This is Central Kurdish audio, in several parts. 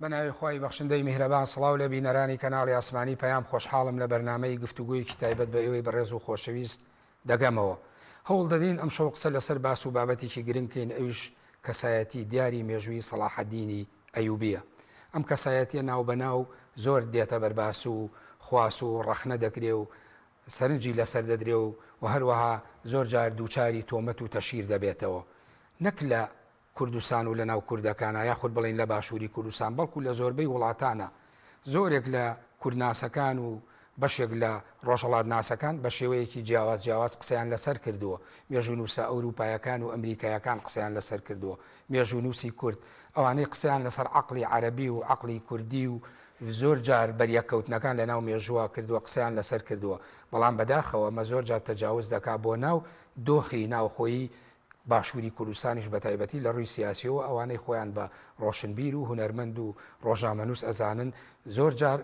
بە ناوی خوای بەخشندەی میهرەبان سڵاو لە بینەرانی کەناڵی ئاسمانی پەیام خۆشحاڵم لە بەرنامەی گفتوگۆیەکی تایبەت بە ئێوەی بەڕێز و خۆشەویست دەگەمەوە. هەوڵ دەدەین ئەمشەو قسە لەسەر باس و بابەتێکی گرنگ کەین ئەویش کەسایەتی دیاری مێژوویی سەڵاحەدینی ئەیوبیە. ئەم کەسایەتیە ناوبەناو زۆر دێتە بەرباس و خواس و ڕەخنە دەکرێ و سەرنجی لەسەر دەدرێ و و هەروەها زۆر جار دووچاری تۆمەت و تەشهیر دەبێتەوە نەک لە کوردستان و لەناو کوردەکانا یاخود بڵێین لە باشووری کوردستان بەڵکو لە زۆربەی وڵاتانا زۆرێک لە کوردناسەکان و بەشێک لە ڕۆژهەڵاتناسەکان بە شێوەیەکی جیاواز جیاواز قسەیان لەسەر کردووە مێژوونووسە ئەوروپایەکان و ئەمریکایەکان قسەیان لەسەر کردووە مێژوونووسی کورد ئەوانەی قسەیان لەسەر عەقڵی عەرەبی و عەقڵی کوردی و زۆر جار بەریەککەوتنەکان لەناو مێژووە کردووە قسەیان لەسەر کردووە بەڵام بەداخەوە ئەمە زۆر جار تەجاوز دەکا بۆ ناو دۆخی ناوخۆیی باشووری کوردستانیش بەتایبەتی لە ڕووی سیاسیەوە ئەوانەی خۆیان بە ڕۆشنبیر و هونەرمەند و ڕۆژنامەنووس ئەزانن زۆر جار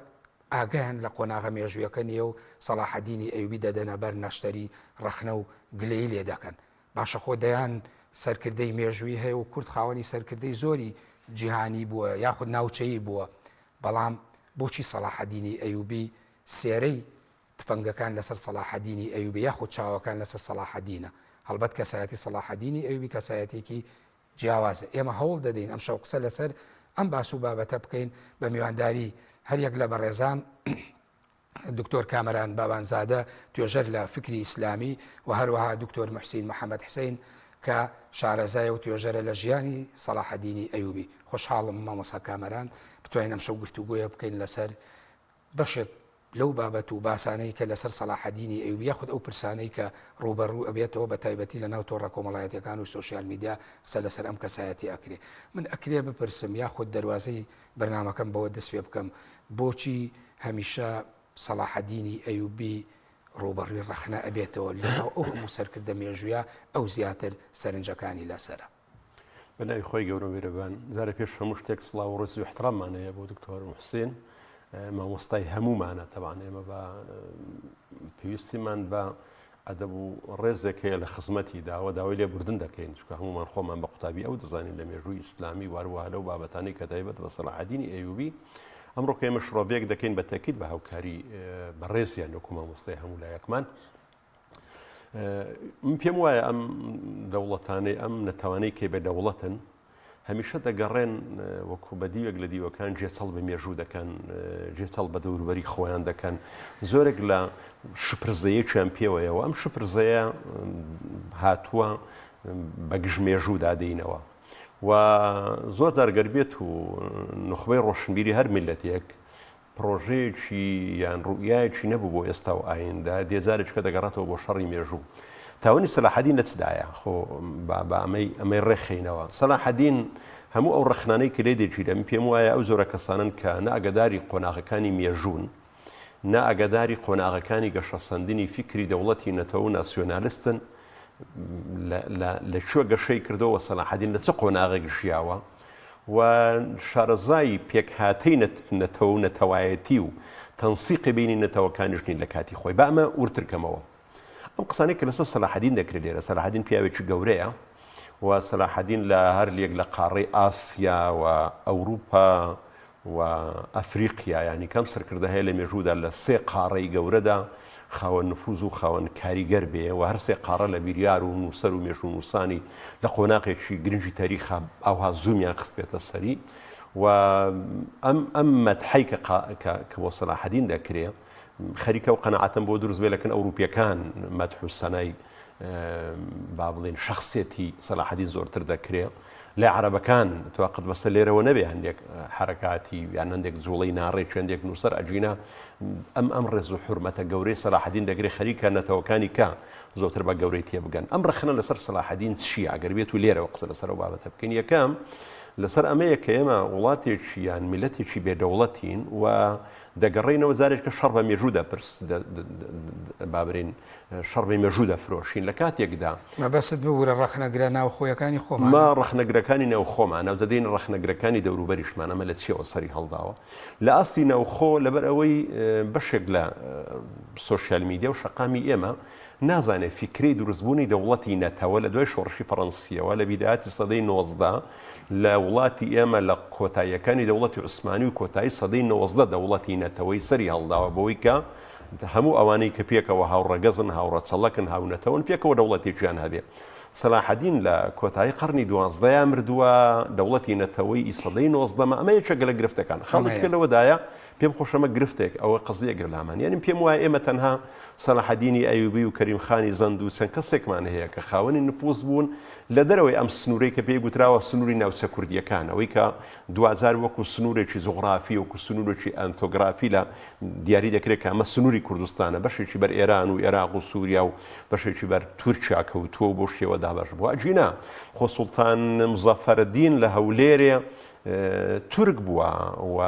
ئاگایان لە قۆناغە مێژوویەکە نییە و سەڵاحەدینی ئەیوبی دەدەنە بەر نەشتەری ڕەخنە و گلەیی لێ دەکەن. باشە خۆ دەیان سەرکردەی مێژوویی هەیە و کورد خاوەنی سەرکردەی زۆری جیهانی بووە یاخود ناوچەیی بووە بەڵام بۆچی سەڵاحەدینی ئەیوبی سێرەی تفەنگەکان لەسەر سەڵاحەدینی ئەیوبی یاخود چاوەکان لەسەر سەڵاحەدینە. هەڵبەت کەسایەتی سەڵاحەدینی ئەیوبی کەسایەتیەکی جیاوازە. ئێمە هەوڵ دەدەین ئەمشەو قسە لەسەر ئەم باس و بابەتە بکەین بە میوانداری هەریەک لە بەڕێزان دکتۆر کامەران بابانزادە توێژەر لە فکری ئیسلامی و هەروەها دکتۆر محسین محەممەد حسین کە شارەزایە و توێژەرە لە ژیانی سەڵاحەدینی ئەیوبی. خۆشحاڵم مامۆستا کامەران بتوانین ئەمشەو گفتوگۆیە بکەین لەسەر بەشێک لەو بابەت و باسانەی کە لەسەر سەڵاحەدینی ئەیوبی یاخود ئەو پرسانەی کە ڕووبەڕوو ئەبێتەوە بە تایبەتی لە ناو تۆڕە کۆمەڵایەتیەکان و سۆشیال میدیا قسە لەسەر ئەم کەسایەتیە ئەکرێ من ئەکرێ بپرسم یاخود دەروازەی بەرنامەکەم بەوە دەست پێ بکەم بۆچی هەمیشە سەڵاحەدینی ئەیوبی ڕووبەڕووی ڕەخنە ئەبێتەوە لەناو ئەو هەموو سەرکردە مێژوویە ئەو زیاتر سەرنجەکانی لەسەرە. بە ناوی خوای گەورە و میرەبان. جارێ پێش هەموو شتێک سڵاو و ڕێز و ئیحتراممان هەیە بۆ دکتۆر موحسین مامۆستای هەموومانە تەبان ئێمە بە پێویستیمان بە ئەدەب و ڕێزێک هەیە لە خزمەتی داوە داوای لێبوردن دەکەین چونکە هەمومان خۆمان بە قوتابی ئەو دەزانین لە مێژووی ئیسلامی واروەها لەو بابەتانەی کە تایبەت بە سەلاحەدینی ئەیوبی ئەمڕۆ کە ئێمە شڕۆڤەیەک دەکەین بە تەکید بە هاوکاری بەڕێزیان وەکو مامۆستای هەموو لایەکمان من پێم وایە ئەم دەوڵەتانەی ئەم نەتەوانەی کە بە دەوڵەتن هەمیشە دەگەڕێن وەکو بە دیوێک لە دیوەکان جێچەڵ بە مێژوو دەکەن جێچەڵ بە دەوروبەری خۆیان دەکەن زۆرێک لە شپرزەیەکیان پێوەیەوە ئەم شپرزەیە هاتووە بە گژ مێژوودا دێینەوە و زۆر جار گەر بێت و نوخبەی ڕۆشنبیری هەر میلەتێک پڕۆژەیەکی یان ڕوئیایەکی نەبوو بۆ ئێستا و ئایندە، دێ جارێکیکە دەگەڕێتەوە بۆ شەڕی مێژوو. تاوانی سەلاحەدین لە چدایە؟ خۆ با با ئەمەی ئەمەی ڕێکخەینەوە. سەلاحەدین هەموو ئەو ڕەخنانەی کە لێ دەگیرێ من پێم وایە ئەو جۆرە کەسانەن کە نە ئاگاداری قۆناغەکانی مێژوون، نە ئاگاداری قۆناغەکانی گەشەسەندنی فیکری دەوڵەتی نەتەوە و ناسیۆنالستن، لە لە لە کوێ گەشەی کردەوە و سەلاحەدین لە چ قۆناغێک ژیاوە، و شارەزای پێکهاتەی نەتەوە و نەتەوایەتی و تەنسیقی بەینی نەتەوەکانیش نین لە کاتی خۆی. با ئەمە وردتر کەمەوە. ئەم قسانەی کە لەسەر سەلاحەدین دەکرێت لێرە، سەلاحەدین پیاوێکی گەورەیە و سەلاحەدین لە هەر لێک لە قاڕەی ئاسیا و ئەوروپا و ئەفریقیا یانی کەم سەرکردە هەیە لە مێژوودا لە سێ قاڕەی گەورەدا خاوەن نفوز و خاوەن کاریگەر بێ و هەر سێ قاڕە لە بیریار و نووسەر و مێژوونووسانی لە قۆناغێکی گرنگی تاریخا ئاوها زوومیان خستبێتە سەری و ئەم ئەم مەدحەی کە کە کە بۆ سەلاحەدین دەکرێ خەریکە و قەناعەتم بۆ دروست بێ لەکن ئەوروپیەکان مەدح و سەنای با بڵێین شەخسێتی سەلاحەدین زۆرتر دەکرێ لای عەرەبەکان تۆ قەت بەسە لێرەوە نەبێ هەندێک حرەکاتی یان هەندێک جوڵەی ناڕێک هەندێک نووسەر ئەگینا ئەم ئەم ڕێز و حورمەتە گەورەی سەلاحەدین دەگرێ خەریکە نەتەوەکانی کە زۆتر بە گەورەی تێبگەن ئەم ڕەخنە لەسەر سەلاحەدین چییە ئەگەر بێت و لێرەوە قسە لەسەر ئەو بابەتە بکەین یەکەم لەسەر ئەمەیە کە ئێمە وڵاتێکی یان میلەتێکی بێدەوڵەتین و دەگەڕێینەوە جارێکە شەڕ بە مێژوو دەپرس با برین شەڕ بە مێژوو دەفرۆشین لە کاتێکدا. مەبەستت ببورە ڕەخنەگرە ناوخۆیەکانی خۆمانە؟ ما ڕەخنەگرەکانی ناوخۆمانە و دەدەین ڕەخنەگرەکانی دەوروبەریشمان ئەمە لە چیەوە سەری هەڵداوە لە ئاستی ناوخۆ لەبەر ئەوەی بەشێک لە سۆشیال میدیا و شەقامی ئێمە نازانێ فیکرەی دروستبوونی دەوڵەتی نەتەوە لە دوای شۆڕشی فەڕەنسییەوە لە بیدایەتی سەدەی 19 لە وڵاتی ئێمە لە کۆتاییەکانی دەوڵەتی عوسمانی و کۆتایی سەدەی 19 دەوڵەتی نەتەوەی سەری هەڵداوە بەوەی کە هەموو ئەوانەی کە پێکەوە هاوڕەگەزن، هاوڕەچەڵەکن، هاونەتەوەن پێکەوە دەوڵەتێکیان هەبێ. سەلاحەدین لە کۆتایی قەڕنی دوازدەیا مردووە، دەوڵەتی نەتەوەی ئی سەدەی نۆزدەمە، ئەمە یەکێکە لە گرفتەکان. خاڵێکی تر لەوەدایە پێم خۆشە ئەمە گرفتێک، ئەوە قەزییەکە لامان. یانی پێم وایە ئێمە تەنها سەلاحەدینی ئەیوبی و کەریم خانی زەند و چەند کەسێکمان هەیە کە خاوەنی نفوز بوون لە دەرەوەی ئەم سنوورەی کە پێی گوتراوە سنووری ناوچە کوردییەکان، ئەوەی کە دواجار وەکوو سنوورێکی جوغرافی، وەکوو سنوورێکی ئەنتۆگرافی لە دیاری دەکرێت کە ئەمە سنووری کوردستانە، بەشێکی بەر ئێران و ئێراق و سووریا و بەشێکی بەر تورکیا کەوتووە و بەو شێوە دابەش بووە. ئەگینا خۆ سوڵتان موزەفەرەدین لە هەولێرێ تورک بووە و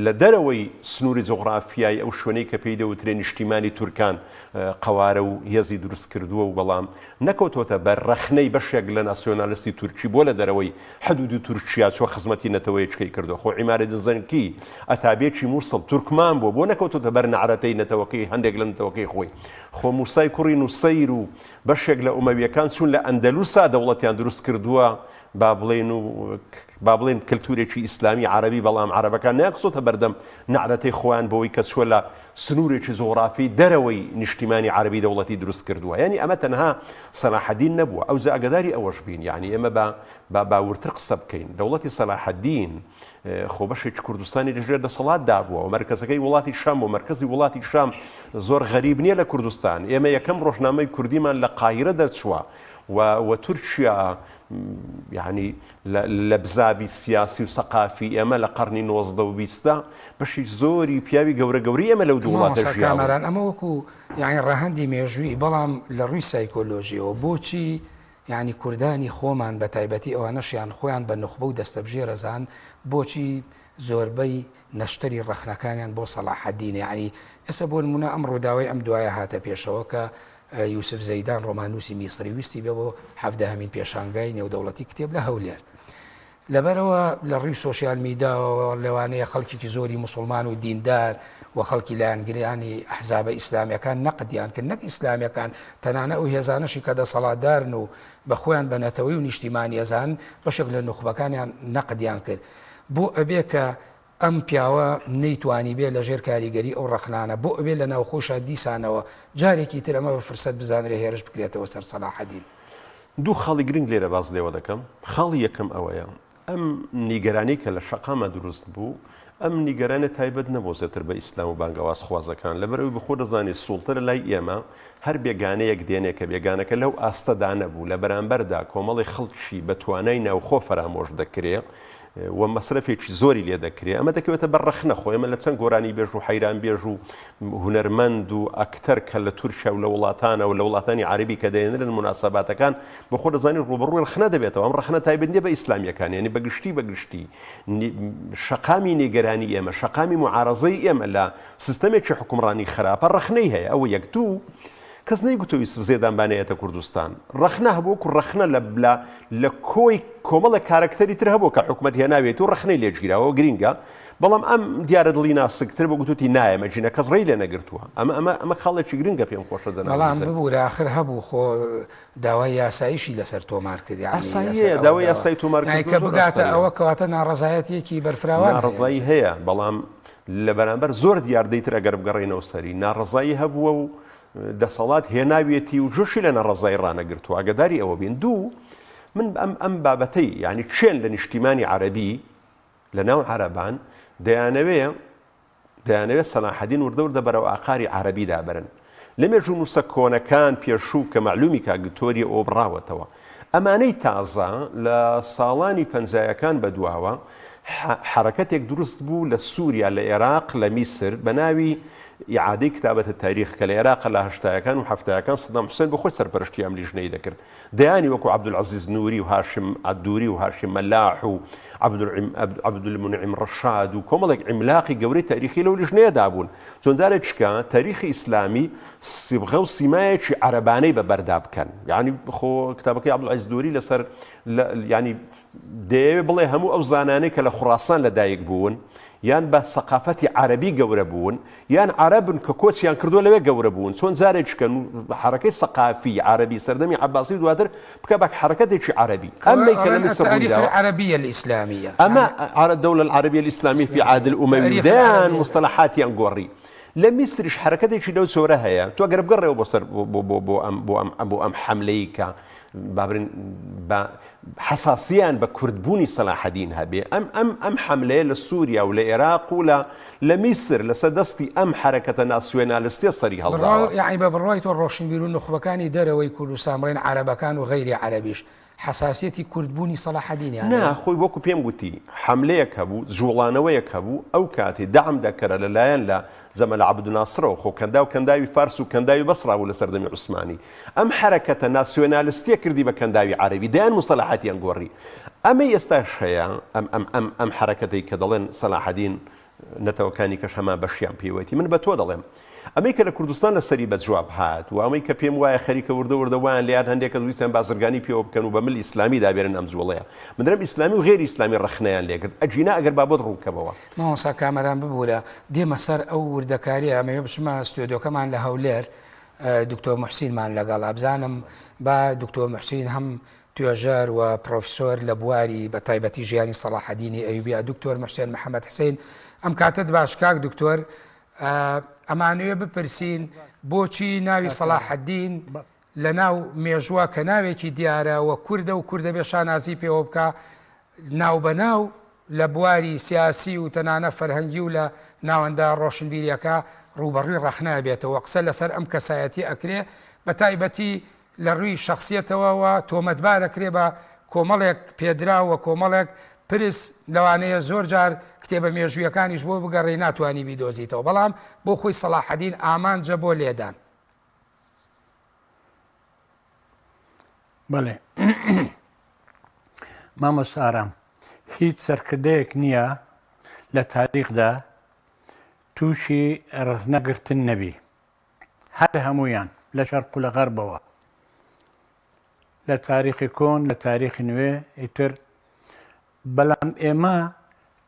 لە دەرەوەی سنووری جوغرافیای ئەو شوێنەی کە پێی دەوترێ نیشتیمانی تورکان قەوارە و هێزی دروست کردووە و بەڵام نەکەوتۆتە بەر ڕەخنەی بەشێک لە ناسیۆنالیستی تورکی بۆ لە دەرەوەی حدودی تورکیا چوە خزمەتی نەتەوەیەکەی کردوە خۆ عیمارەدین زەنکی ئەتابێکی موسڵ تورکمان بوە بۆ نەکەوتۆتە بەر نەعرەتەی نەتەوەکەی هەندێک لە نەتەوەکەی خۆی خۆ موسای کوڕی نوسەیر و بەشێک لە ئومەویەکان چون لە ئەندەلوسا دەوڵەتیان دروست کردوە با بڵێن و با بڵێن کلتورێکی ئیسلامی عەرەبی بەڵام عەرەبەکان نەیانخستۆتە بەردەم نەعرەتەی خۆیان بەوەی کە چوە لە سنوورێکی جوغرافی دەرەوەی نیشتیمانی عەرەبی دەوڵەتی دروست کردووە یانی ئەمە تەنها سەلاحەدین نەبووە ئەوجا ئاگاداری ئەوەش بین یانی ئێمە با با با وردتر قسە بکەین دەوڵەتی سەلاحەدین خۆ بەشێکی کوردستانی لەژێر دەسەڵات دابووە و مەرکەزەکەی وڵاتی شام و مەرکەزی وڵاتی شام زۆر غەریب نییە لە کوردستان ئێمە یەکەم ڕۆژنامەی کوردیمان لە قاهیرە دەرچووە و و تورکیا یانی لە بزاڤی سیاسی و سەقافی ئێمە لە قەڕنی 19 و بیستدا بەشی زۆری پیاوی گەورە گەورەی ئێمە لەو دوو وڵاتە مامۆستا ژیاون. کامەران ئەمە وەکو یانی ڕەهەندی مێژوویی بەڵام لە ڕووی سایکۆلۆژیەوە بۆچی یانی کوردانی خۆمان بە تایبەتی ئەوانەشیان خۆیان بە نوخبە و دەستەبژێر ئەزان بۆچی زۆربەی نەشتەری ڕەخنەکانیان بۆ سەڵاحەدینە یانی ئێستا بۆ نمونە ئەم ڕووداوەی ئەم دوایە هاتە پێشەوە کە یوسف زەیدان ڕۆماننووسی میسری ویستی بێ بۆ حەڤدەهەمین پێشانگای نێودەوڵەتی کتێب لە هەولێر. لەبەرئەوە لە ڕووی سۆشیال میداوە لەوانەیە خەڵکێکی زۆری موسڵمان و دیندار و خەڵکی لایەنگرانی ئەحزابە ئیسلامیەکان نەقدیان کرد، نەک ئیسلامیەکان تەنانە ئەو هێزانەشی کە دەسەڵاتدارن و بە خۆیان بە نەتەوەی و نیشتیمانی ئەزانن بەشێک لە نوخبەکانیان نەقدیان کرد. بۆ ئەبێ کە ئەم پیاوە نەیتوانیبێ لە ژێر کاریگەری ئەو ڕەخنانە بۆ ئەبێ لە ناوخۆیشا دیسانەوە جارێکی تر ئەمە بە فرسەت بزانرێ هێرش بکرێتەوە سەر سەلاحەدین. دوو خاڵی گرنگ لێرە باس لێوە دەکەم، خاڵی یەکەم ئەوەیە ئەم نیگەرانی کە لە شەقاما دروست بوو، ئەم نیگەرانە تایبەت نەبوو زێتر بە ئیسلام و بانگەوازخوازەکان، لەبەرئەوەی بەخۆ دەزانی سوڵتە لە لای ئێمە هەر بێگانەیەک دێنێ کە بێگانەکە لەو ئاستەدا نەبوو، لە بەرامبەردا کۆمەڵی خەڵکی بە توانای ناوخۆ فەرامۆش دەکرێ و مەسرەفێکی زۆری لێ دەکرێ، ئەمە دەکەوێتە بەر ڕەخنە، خۆ ئێمە لە چەند گۆرانیبێژ و حەیرانبێژ و هونەرمەند و ئەکتەر کە لە تورکیا و لە وڵاتانە و لە وڵاتانی عەرەبی کە دەهێنرن موناسەباتەکان بە خۆ دەزانی ڕووبەڕووی ڕەخنە دەبێتەوە، ئەم ڕەخنە تایبەت نییە بە ئیسلامییەکان، یانی بە گشتی بە گشتی شەقامی نیگەرانی ئێمە، شەقامی موعارەزەی ئێمە لە سیستەمێکی حوکمڕانی خراپە ڕەخنەی هەیە، ئەوە یەک. دوو، کەس نەیگوتووە یوسف زێدان با نەیەتە کوردستان. ڕەخنە هەبوو وەکو ڕەخنە لە لە لە کۆی کۆمەڵێک کارەکتەری تر هەبوو کە حکومەت هێناویەتی و ڕەخنەی لێ گیراوە گرینگە، بەڵام ئەم دیارە دڵی ناسکتر بوو گوتوتی نایەم ئەگینا کەس ڕێی لێ نەگرتووە. ئەمە ئەمە ئەمە خاڵێکی گرنگە پێم خۆشە جەنابت بەڵام بزانیت. ببورە ئاخر هەبوو خۆ داوای یاساییشی لەسەر تۆمار کرد یانی لەسەر ئاساییە ئەوە داوای داوا یاسایی تۆمار یانی کردن کە زۆر بگاتە ئاساییە. ئەوە کەواتە ناڕەزایەتییەکی بەرفراوان هەیە ناڕەزایی لەسەر. هەیە بەڵام لە بەرامبەر زۆر دیاردەی تر ئەگەر بگەڕێینەوە سەری، ناڕەزایی هەبووە و دەسەڵات هێناویەتی و جۆشی لە ناڕەزایی ڕانەگرتووە، ئاگەداری ئەوە بین. دوو، من ئەم ئەم بابەتەی یانی کێن لە نیشتیمانی عەرەبی لە ناو عەرەبان دەیانەوێ دەیانەوێ سەلاحەدین وردە وردە بەرەو ئاقاری عەرەبی دابەرن. لە مێژوونووسە کۆنەکان پێشوو کە مەعلوومی کاک دکتۆریە ئەوە بڕاوەتەوە. ئەمانەی تازە لە ساڵانی پەنجایەکان بە دواوە. حەرەکەتێک دروست بوو لە سووریا، لە ئێراق، لە میسر بە ناوی ئیعادەی کتابەت التاریخ کە لە ئێراق لە هەشتایەکان و حەفتایەکان سەدام حوسێن بۆ خۆی سەرپەرشتی ئەم لیژنەی دەکرد. دەیانی وەکو عەبدولعەزیز نوری و هاشم عەدوری و هاشم مەلاح و عەبدولمونعیم ڕەشاد و کۆمەڵێک عیملاقی گەورەی تاریخی لەو لیژنەیەدا بوون. چۆن جارێکیشکە تاریخی ئیسلامی سیبغە و سیمایەکی عەرەبانەی بە بەردا بکەن. یانی خۆ کتابەکەی عەبدولعەزیز نوری لەسەر یانی دەیەوێ بڵێ هەموو ئەو زانایانەی کە لە خوڕاسان لە دایک بوون یان بە سەقافەتی عەرەبی گەورە بوون یان عەرەبن کە کۆچیان کردووە لەوێ گەورە بوون چۆن جارێکیش کە حەرەکەی سەقافی عەرەبی سەردەمی عەباسی و دواتر بکە بە حەرەکەتێکی عەرەبی ئەمەی کە لە ئەڵێن میسر التاریخ ڕوویداوە العربیە الاسلامیە ئەمە یانی عەرە الدولە العربیە الاسلامیە فی عهد ئیسلامیە الاموی و تاریخ دەیان العربیە موستەلەحاتیان گۆڕی لە میسریش حەرەکەتێکی لەو جۆرە هەیە تۆ گەر بگەڕێەوە بۆ سەر بۆ بۆ بۆ ئەم بۆ ئەم بۆ ئەم حەملەی کە با بڵێین بە حەساسیان بە کوردبوونی سەلاحەدین هەبێ ئەم ئەم ئەم حەملەیە لە سووریا و لە ئێراق و لە لە میسر لەسەر دەستی ئەم حەرەکەتە ناسیۆنالستیە سەری بڕوا هەڵداوە. یەعنی بە بڕوای تۆ ڕۆشنبیر و نوخبەکانی دەرەوەی کوردستان بڵێن عەرەبەکان و غەیری عەرەبیش حەساسیەتی کوردبوونی سەلاحەدینیان نا هەیە؟ خۆی وەکو پێم گوتی حەملەیەک هەبوو جوڵانەوەیەک هەبوو ئەو کاتی دەعم دەکرا لە لایەن لە جەمال عەبدولناسرەوە خۆ کەنداو کەنداوی فارس و کەنداوی بەسڕا بوو لە سەردەمی عوسمانی ئەم حەرەکەتە ناسیۆنالستیە کردی بە کەنداوی عەرەبی دەیان موستەلەحاتیان گۆڕی ئەمەی ئێستاش هەیە ئەم ئەم ئەم ئەم حەرەکەتەی کە دەڵێن سەلاحەدین نەتەوەکانی کەش هەمان بەشیان پێوەتی من بە تۆ دەڵێم ئەمەی کە لە کوردستان لەسەری بە جواب هات و ئەمەی کە پێم وایە خەریکە وردە وردە وایان لێیان هەندێک کەس ویستیان بازرگانی پێوە بکەن و بە مل ئیسلامی دابێنن ئەم جوڵەیە من دەرم ئیسلامی و غێری ئیسلامی ڕەخنەیان لێگرت ئەگینا ئەگەر با بۆت ڕوون کەمەوە. مامۆستا کامەران ببورە دێمە سەر ئەو وردەکاریە ئەمەوێ بچمە ستۆدیۆکەمان لە هەولێر دکتۆر موحسینمان لەگەڵە بزانم با دکتۆر موحسین هەم توێژەر و پرۆفسۆر لە بواری بە تایبەتی ژیانی سەڵاحەدینی ئەیوبیە دکتۆر محسێن محەممەد حسین ئەم کاتت باش کاک دکتۆر ئەمانوێ بپرسین بۆچی ناوی سەڵاحەدین لە ناو مێژووە کە ناوێکی دیارە و کوردە و کوردە بێ شانازی پێوە بکە ناوبەناو لە بواری سیاسی و تەنانە فەرهەنگی و لە ناوەندە ڕۆشنبیریەکە ڕووبەڕووی ڕەخنە ئەبێتەوە قسە لەسەر ئەم کەسایەتیە ئەکرێ بە تایبەتی لە ڕووی شەخسیەتەوە و تۆمەتبار ئەکرێ بە کۆمەڵێک پێدراو و کۆمەڵێک پرس لەوانەیە زۆر جار کتێبە مێژوویەکانیش بۆ بگەڕێی ناتوانی بیدۆزیتەوە بەڵام بۆ خۆی سەڵاحەدین ئامانجە بۆ لێدان. بەڵێ مامۆستا ئارام هیچ سەرکردەیەک نییە لە تاریخدا تووشی ڕەخنەگرتن نەبی هەر هەمویان لە شەرق و لە غەربەوە لە تاریخی کۆن لە تاریخی نوێ ئیتر بەلام ئێمە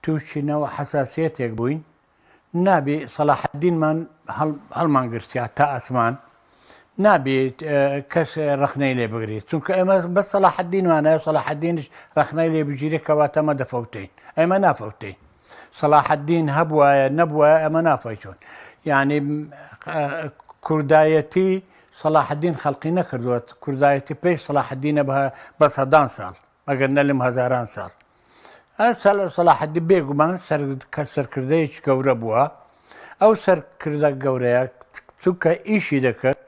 تووشی نەوە حەساسیەتێک بووین نابی سەلاحەدینمان هەڵمان گرتیا تا ئاسمان نابێت کەس ڕخنەی لێ بگرێت چونکە ئێمە بە سەلاحەدینمانە سەلاحەدینش ڕخنەی لێ بگیرێت کەواتە مە دەفەوتین ئێمە نافەوتین سەلاحەدین هەبوایە نەبوایە ئەمە نافەوتون یعنی کوردایەتی سەلاحەدین خەڵقی نەکردووە کوردایەتی پێش سەلاحەدینە بە سەدان ساڵ ئەگەر نەلم هەزاران ساڵ. سەلاحەدین بێگومان کە سەرکردەیەکی گەورە بووە، ئەو سەرکردە گەورەیە چونکە ئیشی دەکرد،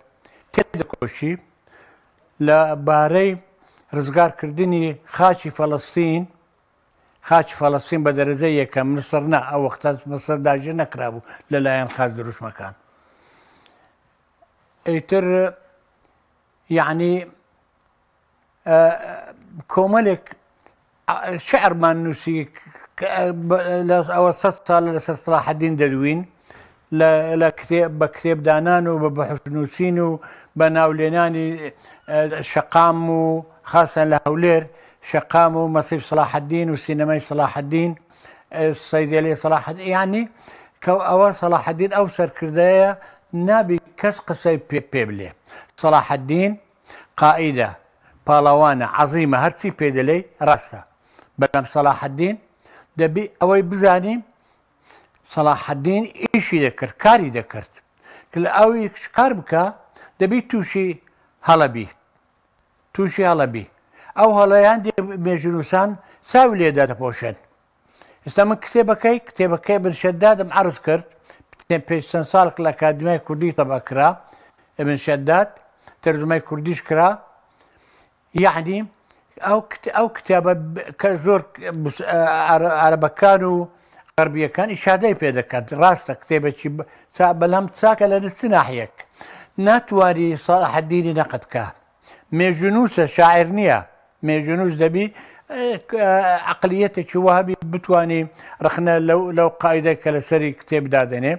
تێدەکۆشی لە بارەی ڕزگارکردنی خاکی فەڵەستین، خاکی فەڵەستین بە دەرەجەی یەکەم، میسڕ نا، ئەو وەختە میسڕ داگیر نەکرابوو لەلایەن خاچ دروشمەکان. ئیتر یەعنی کۆمەلێک شعرمان نووسی ئەوە سە ساڵە لەسەر سڵاحەدین دەدوین لە کتێب بە کتێبدانان و بە بەحث نووسین و بە ناولێنانی شەقام و خاصەن لە هەولێر شەقام و مەسیف سڵاحەدین و سینەمای سڵاحەدین سەیدەلێ سەڵاحەد یعنی کە ئەوە سەڵاحەدین ئەو سەرکردەیە نابی کەس قسەی پێ پێ بلێ سەڵاحەدین قائیدە، پاڵەوانە، عەزیمە هەرچی پێ دەلێی ڕاستە بەلام سەلاحەدین دەبی ئەوەی بزانی سەلاحەدین ئیشی دەکرد کاری دەکرد کە لە ئەوی کار بکە دەبی تووشی هەڵەبی تووشی هەڵەبی ئەو هەڵەیان مێژونووسان چاوی لێدا دەپۆشن ئێستا من کتێبەکەی کتێبەکەی ابن شدادم عەرز کرد پێش چەند ساڵێک لە ئەکادیمیای کوردی تەبع کرا ابن شداد تەرجومەی کوردیش کرا یعنی ئەو کتابە کە زۆر عەرەبەکان و غەربیەکان ئیشادەی پێ دەکات ڕاستە کتێبێکی بەلام چاکە لە چ ناحیەک ناتوانی سەڵاحەدینی نەقد کە مێژونووسە شاعر نییە مێژونووس دەبی عقلیەتێکی وهبی بتانی ڕخنە لەو لەو قاعدە کە لەسەری کتێب دادەنێ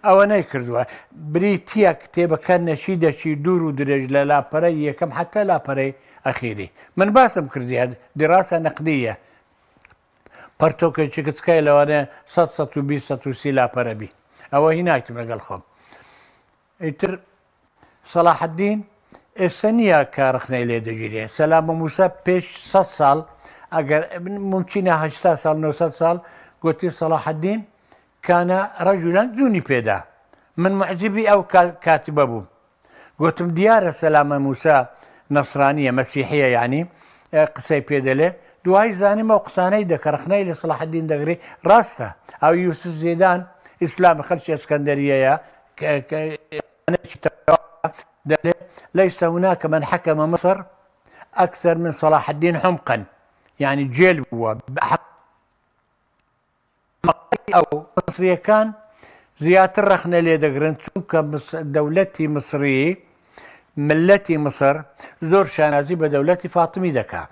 ئەوە نەیکردووە بریتە کتێبەکە نەشی دەچی دوور و درێژ لە لاپەرەی یەکەم حتا لاپەرەی ئەخیری من باسم کردیە دراسە نەقدیە پەرتۆکێکی کچکای لەوانەیە سە 120 130 لاپەرە بی ئەوە هی ناکتم لەگەڵ خۆم ئیتر سەڵاحەدین ئێستا نییە کە ڕخنەی لێ دەگیرێ سەلامە موسا پێش 100 ساڵ ئەگەر ممکنە 80 ساڵ 900 ساڵ گوتی سەڵاحەدین کانە ڕەجولان جوونی پێدا من معجبی ئەو کاتبە بووم گوتم دیارە سەلامە موسا نەسرانیە مەسیحیە یعنی قسەی پێ دەلێ دوای زانیم ئەو قسانەی دەکە ڕخنەی لە سەڵاحەدین دەگری ڕاستە ئەو یوسف زێدان ئیسلام خەلکی ئەسکەندەریەیە دەلێ ليس هناك من حكم مصر أكثر من صلاح الدين حمقا يعني جێل بووە ئەو مصریەکان زیاتر ڕەخنە لێ دەگرن چونکە دەولەتی مصری ملەتی مصر زۆر شانازی بە دەولەتی فاتمی دەکا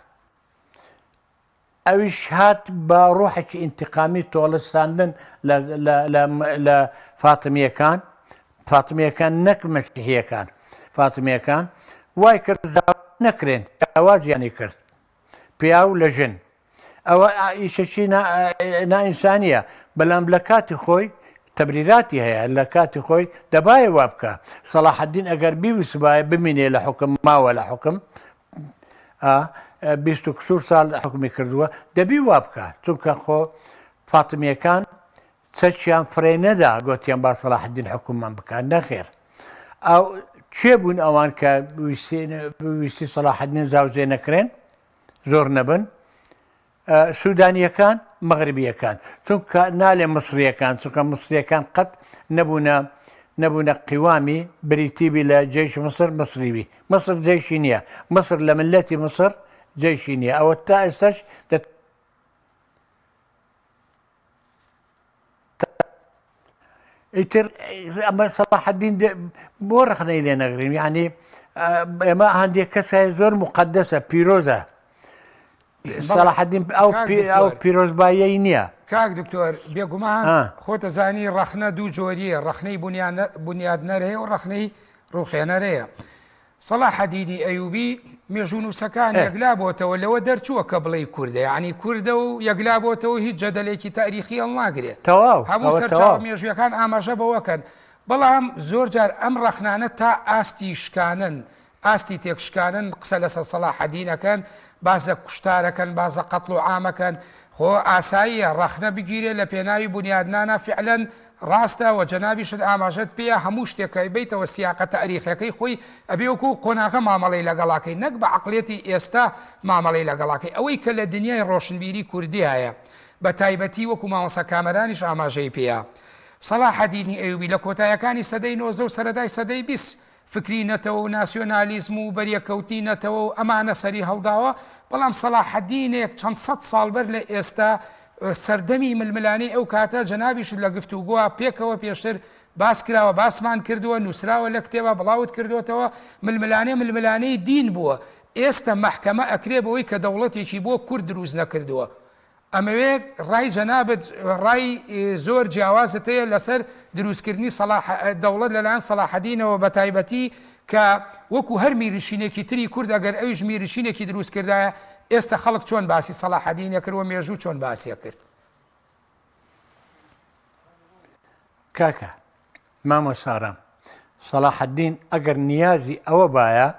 ئەویش هات بە ڕۆحێکی ئینتقامی تۆڵەستاندن لە فاتمیەکان فاتمیەکان نەک مەسیحیەکان فاتمیەکان وای کرد نەکرێن جیاوازیانی کرد پیاو لە ژن ئەوە ئیشەکی نائینسانیە بەلام لە کاتی خۆی تەبریراتی هەیە لە کاتی خۆی دەبایە وا بکە سەڵاحەدین ئەگەر بیویستبایە بمینێ لە حوکم ماوە لە حوکم 20 و کسور ساڵ حکومی کردووە دەبی وا بکە چونکە خۆ فاتمیەکان چەکیان فرێ نەدا گۆتیان با سەڵاحەدین حکوممان بکات نەخێر ئەو کێ بوون ئەوان کە ویستی سەڵاحەدین زاوزێ نەکرێن زۆر نەبن سودانیەکان مەغربیەکان چونکە نالێ مصریەکان چونکە مصریەکان قەت نەبوونە نەبوونە قیوامی بریتی بی لە جەیش مصر مصری بی مصر جەیشی نییە مصر لە ملەتی مصر جەیشی نییە ئەوە تا ئێستاش ئیتر ئەمە سەڵاحەدین بۆ ڕەخنەی لێ نەگرین یعنی ئێمە هەندێک کەس هەیە زۆر مقدەسە پیرۆزە سەڵاحەدین ئەو ئەو پیرۆزبایەی نییە کاک دکتۆر بێگومان خۆتە زانی ڕەخنە دوو جۆریە ڕەخنەی بنیادنەر هەیە و ڕەخنەی ڕوخێنەر هەیە سەڵاحەدینی ئەیوبی مێژوونووسەکان یەکلا بۆتەوە لەوە دەرچووە کە بڵێی کوردە یانی کوردە و یەکلا بۆتەوە هیچ جەدەلێکی تاریخی هەڵناگرێ تەواو هەموو سەرچاوە مێژوویەکان ئاماژە بەوەکەن بەڵام زۆر جار ئەم ڕەخنانە تا ئاستی شکانن ئاستی تێکشکانن قسە لەسەر سەڵاحەدینەکەن باسە کوشتارەکەن باسە قەتڵ و عامەکەن خۆ ئاساییە ڕەخنە بگیرێ لە پێناوی بونیادنانا فعلەن ڕاستە وە جەنابیشت ئاماژەت پێیە هەموو شتێک کە بێیتەوە سیاقە تاریخیەکەی خۆی ئەبێ وەکو قۆناغە مامەڵەی لەگەڵا کەی نەک بە عەقڵیەتی ئێستا مامەڵەی لەگەڵا کەی ئەوەی کە لە دنیای ڕۆشنبیری کوردیایە بە تایبەتی وەکو مامۆستا کامەرانیش ئاماژەی پێیا سەڵاحەدینی ئەیوبی لە کۆتایەکانی سەدەی 19 و سەرەتای سەدەی 20 فکری نەتەوە و ناسیۆنالیزم و بەریەککەوتنی نەتەوە و ئەمانە سەری هەڵداوە، بەڵام سەڵاحەدینێک چەند سەد ساڵ بەر لە ئێستا سەردەمی ململانێی ئەو کاتە جەنابیشت لە گفتوگۆ پێکەوە پێشتر باس کراوە باسمان کردووە نووسراوە لە کتێبا بڵاوت کردوێتەوە ململانێ ململانێی دین بووە ئێستا مەحکەمە ئەکرێ بەوەی کە دەوڵەتێکی بۆ کورد دروست نەکردووە ئەمەوێ ڕای جەنابت ڕای زۆر جیاوازت هەیە لەسەر دروستکردنی سەڵاح دەوڵەت لەلایەن سەڵاحەدینەوە بەتایبەتی کە وەکو هەر میرنشینێکی تری کورد ئەگەر ئەویش میرنشینێکی دروست کردایە ئێستا خەڵک چۆن باسی سەڵاحەدینە کرد و مێژوو چۆن باسی کرد. کاکە مامۆستا ئارام سەڵاحەدین ئەگەر نیازی ئەوە بایە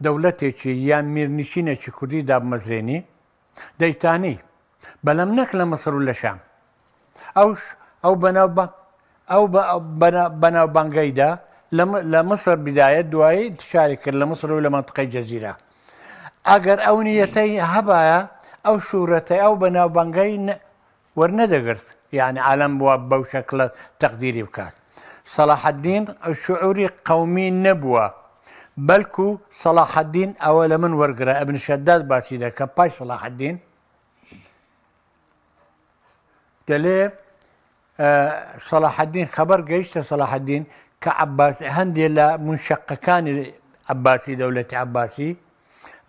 دەولەتێکی یان میرنشینێکی کوردی دابمەزرێنی دەیتانی بەلام نەک لە مصر و لە شام ئەوش ئەو بەناوبانگ ئەو بەناوبانگەیدا لە مصر بدایە دوایی انتشاری کرد لە مصر و لە منطقەی جەزیرە ئەگەر ئەو نیەتەی هەبایە ئەو شورەتەی ئەو بەناوبانگەی وەرنەدەگرت یانی عالەم وا بەو شەکلە تەقدیری بکات. سەڵاحەدین شعوری قەومی نەبووە. بەلکو سەڵاحەدین ئەوە لە من وەرگرە ئەبن شەداد باسی دەکە پای سەڵاحەدین دەلێ سەڵاحەدین خەبەر گەیشتە سەڵاحەدین کە عەباس هەندێ لە مونشەقەکانی عەباسی دەولەتی عەباسی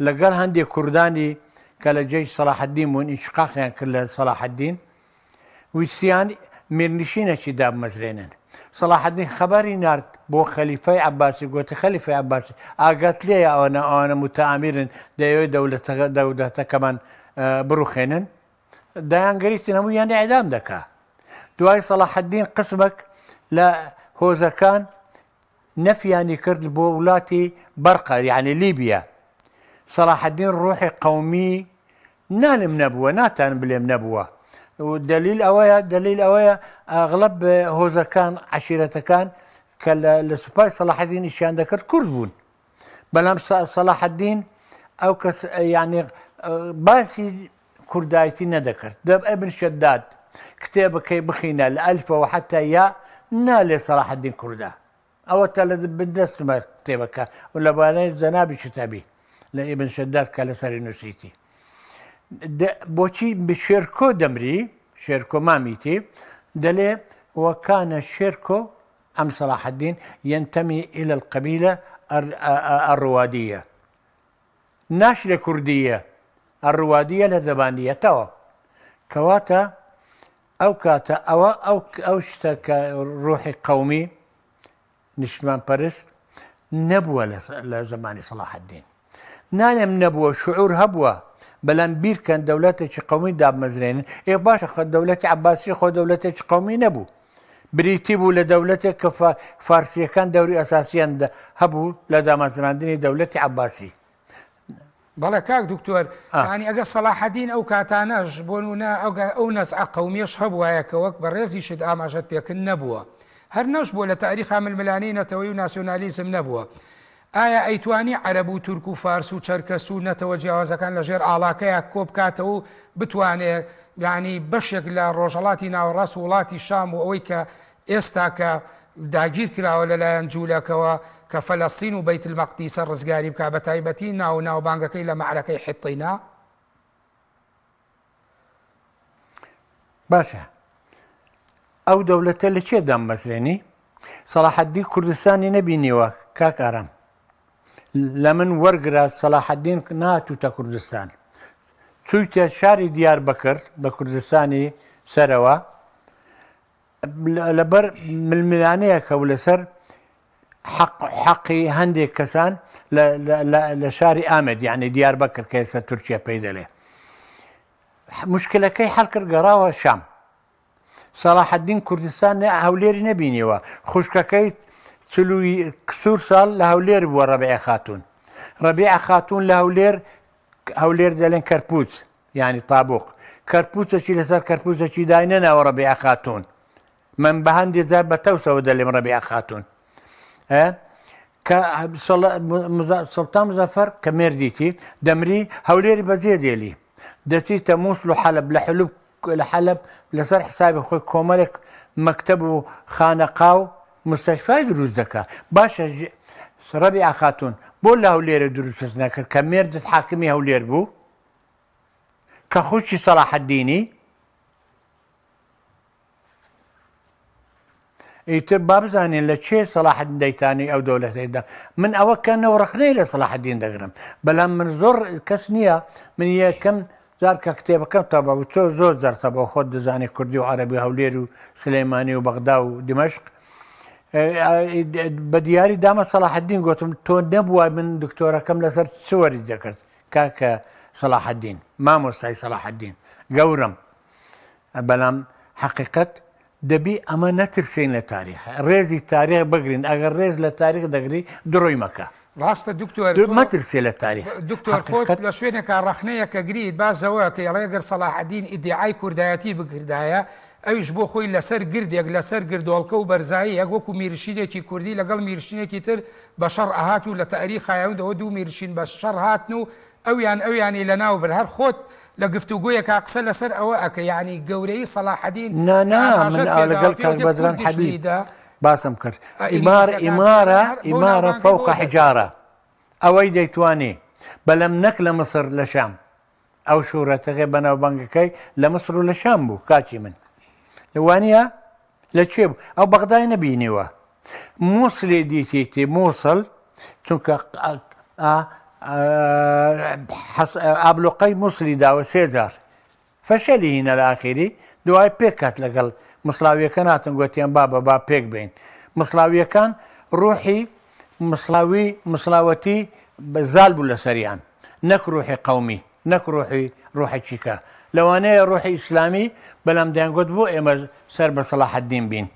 لەگەڵ هەندێک کوردانی کە لە جێی سەڵاحەدین بوون ئینشقاقیان کرد لە سەڵاحەدین ویستیان میرنشینەکی دابمەزرێنن. سەڵاحەدین خەبەری نارد بۆ خەلیفەی عەباسی گۆتی خەلیفەی عەباسی ئاگات لێیە ئەوانە ئەوانە موتەئامیرن دەیەوێت دەولەتەکە دەولەتەکەمان بڕوخێنن دەیانگریتن هەموویان ئیعدام دەکا. دوای سەڵاحەدین قسمەک لە هۆزەکان نەفیانی کرد بۆ ولاتی بەرقە یعنی لیبیا. سەڵاحەدین ڕۆحی قەومی نالم نەبووە ناتانم بلێم نەبووە دلیل ئەوەیە دلیل ئەوەیە ئەغلب هۆزەکان عەشیرەتەکان کە لە سوپای سەڵاحەدین ئیشیان دەکرد کورد بوون بەلام سەڵاحەدین ئەو کەس یعنی باسی کوردایەتی نەدەکرد دەب ئەبن شەداد کتێبەکەی بخینە لە ئەلفەوە حتا یا نالێ سەڵاحەدین کوردە ئەوە تا لە بن دەستمە کتێبەکە و لە بالای جەنابیشت هەبی لە ئیبن شەداد کە لەسەری نووسیتی بۆچی شێرکۆ دەمری شێرکۆ مامیتی دەلێ وەکانە شێرکۆ ئەم سەلاحەدین ينتمي إلى القبيلة الروادية ناشرێ کوردیە الروادية لە زەبانیەتەوە کەواتە ئەو کاتە ئەوە ئەو ئەو شتە کە ڕۆحی قەومی نیشتمانپەرست نەبووە لە زمانی سەڵاحەدین نانێم نەبووە شعور هەبووە بەلام بیرکەن دەولەتێکی قومی دابمەزرێنن ئێ باشە خە دەولەتی عباسی خۆ دەولەتێکی قومی نەبوو بریتی بوو لە دەولەتێک کە فارسیەکان دەوری ئەساسیان هەبوو لە دامەزراندنی دەولەتی عباسی بەڵێ کاک دکتۆر یانی ئەگەر سەڵاحەدین ئەو کاتانەش بۆ نمونە ئەو نەزعە قەومیەش هەبوایە کە وەک بەڕێزیشت ئاماژەت پێکرد نەبووە هەر نەشبووە لە تاریخا ململانێی نەتەوەی و ناسیۆنالیزم نەبووە ئایا ئەیتوانی عەرەب و تورک و فارس و چەرکەس و نەتەوە جیاوازەکان لە ژێر ئاڵاکەیا کۆبکاتەوە و بتوانێ یانی بەشێک لە ڕۆژهەڵاتی ناوەڕاست و وڵاتی شام و ئەوەی کە ئێستاکە داگیر کراوە لەلایەن جوولەکەوە کە فەلەستین و بەیت المەقدیسە ڕزگاری بکا بەتایبەتی ناو و ناوبانگەکەی لە مەعرەکەی حیتینا. باشە ئەو دەولەتە لە چێ دامەزرێنی؟ سەڵاحەدین کوردستانی نەبینیوە کاک ئارام لە من وەرگرە سەڵاحەدین ناتوتە کوردستان چویتە شاری دیار بەکرد بە کوردستانی سەرەوە لەبەر ململانێیەکە و لەسەر حەقی هەندێک کەسان لە شاری ئامێد یعنی دیاربەکر کە ئێستا تورکیا پێی دەلێ مشکلەکەی حەل کرد گەڕاوە شام سەڵاحەدین کوردستان هەولێری نەبینیوە خوشکەکەی چلوی کسور ساڵ لە هەولێر بووە ڕەبیعە خاتوون ڕەبیعە خاتوون لە هەولێر هەولێر دەلێن کەرپوچ یانی تابوق کەرپوچەکی لەسەر کەرپوچەکی دای نەناوە ڕەبیعە خاتوون من بە هەندێ جار بە تەوسەوە دەلێم ڕەبیعە خاتوون کە سڵتان مزەفەر کە مێردیتی دەمری هەولێری بەجێ دێلی دەچیتە مووسل و حەلب لە حلوب لە حەلەب لەسەر حسابی خۆی کۆمەلێک مەکتەب و خانەقا و مستەشفای دروست دەکا باشە ڕەبیعە خاتوون بۆ لە هەولێرە دروستت نەکرد کە مێردت حاکمی هەولێر بوو کە خوشکی سەڵاحەدینی ئیتر با بزانین لە چێ سەڵاحەدین دەیتانی ئەو دەولەتەی دا من ئەوە کە نەو ڕەخنەی لە سەڵاحەدین دەگرم بەلام من زۆر کەس نییە من یەکەم جار کە کتێبەکەم تەبا و چۆ زۆر جار تەبا خۆت دەزانی کوردی و عەرەبی هەولێر و سلەیمانی و بەغدا و دیمەشق بە دیاری دامە سەڵاحەدین گوتم تۆ نەبووە من دکتۆرەکەم لەسەر چ وەری دەکرد کاکە سەڵاحەدین مامۆستای سەڵاحەدین گەورم بەلام حەقیقەت دەبی ئەمە نەترسین لە تاریخ ڕێزی تاریخ بگرین ئەگەر ڕێز لە تاریخ دەگری درۆی مەکە. ڕاستە دکتۆر تۆ مەترسێ لە تاریخ دکتۆر خۆت لە شوێنێکا ڕەخنەیەکە گریت بازەوە کە ئەڵێ گەر سەڵاحەدین ئیدیعای کوردایەتی بکردایە ئەویش بۆ خۆی لەسەر گردێک لەسەر گردۆڵکە و بەرزاییەک وەکو میرشینێکی کوردی لەگەڵ میرشینێکی تر بە شەڕ ئەهات و لە تاریخا ئەوەندەوە دوو میرشین بە شەڕ هاتن و ئەویان ئەویانی لەناو برد هەر خۆت لە گفتوگۆیەکا قسە لەسەر ئەوە ئەکەی یانی گەورەیی سەڵاحەدین نا کە نا من ئاماژەت پێ لەگەڵ داوە کاک پێوتێ بەدران کوردیش حەبیب لیدا باسم کرد ئە ئیمار ئینگلیزەکان ئیمارە پێیان هەر بەو ئیمارە ناوبانگەی فەوقە بۆ دەرکەوت. حجارە. ئەوەی دەیتوانی بەلەم نەک لە میسر لە شام. ئەو شوهرەتەکەی بەناوبانگەکەی لە میسر و لە شام بوو کاکی من. وانیە؟ لە کوێ بوو؟ ئەو بەغدای نەبینیوە. موسڵی دیتیتی موسڵ چونکە ئابلوقەی موسڵی داوە سێ جار. فەشەلی هینا لە ئاخیری دوای پێک هات لەگەڵ مسڵاویەکان هاتن گۆتیان بابە با پێک بێین مسڵاویەکان ڕوحی مسڵاوی مسڵاوەتی زال بوو لەسەریان نەک ڕوحی قەومی نەک ڕوحی ڕوحەکیکە لەوانەیە ڕوحی ئیسلامی بەلام دەیانگۆت بۆ ئێمە سەر بە سەڵاحەدین بین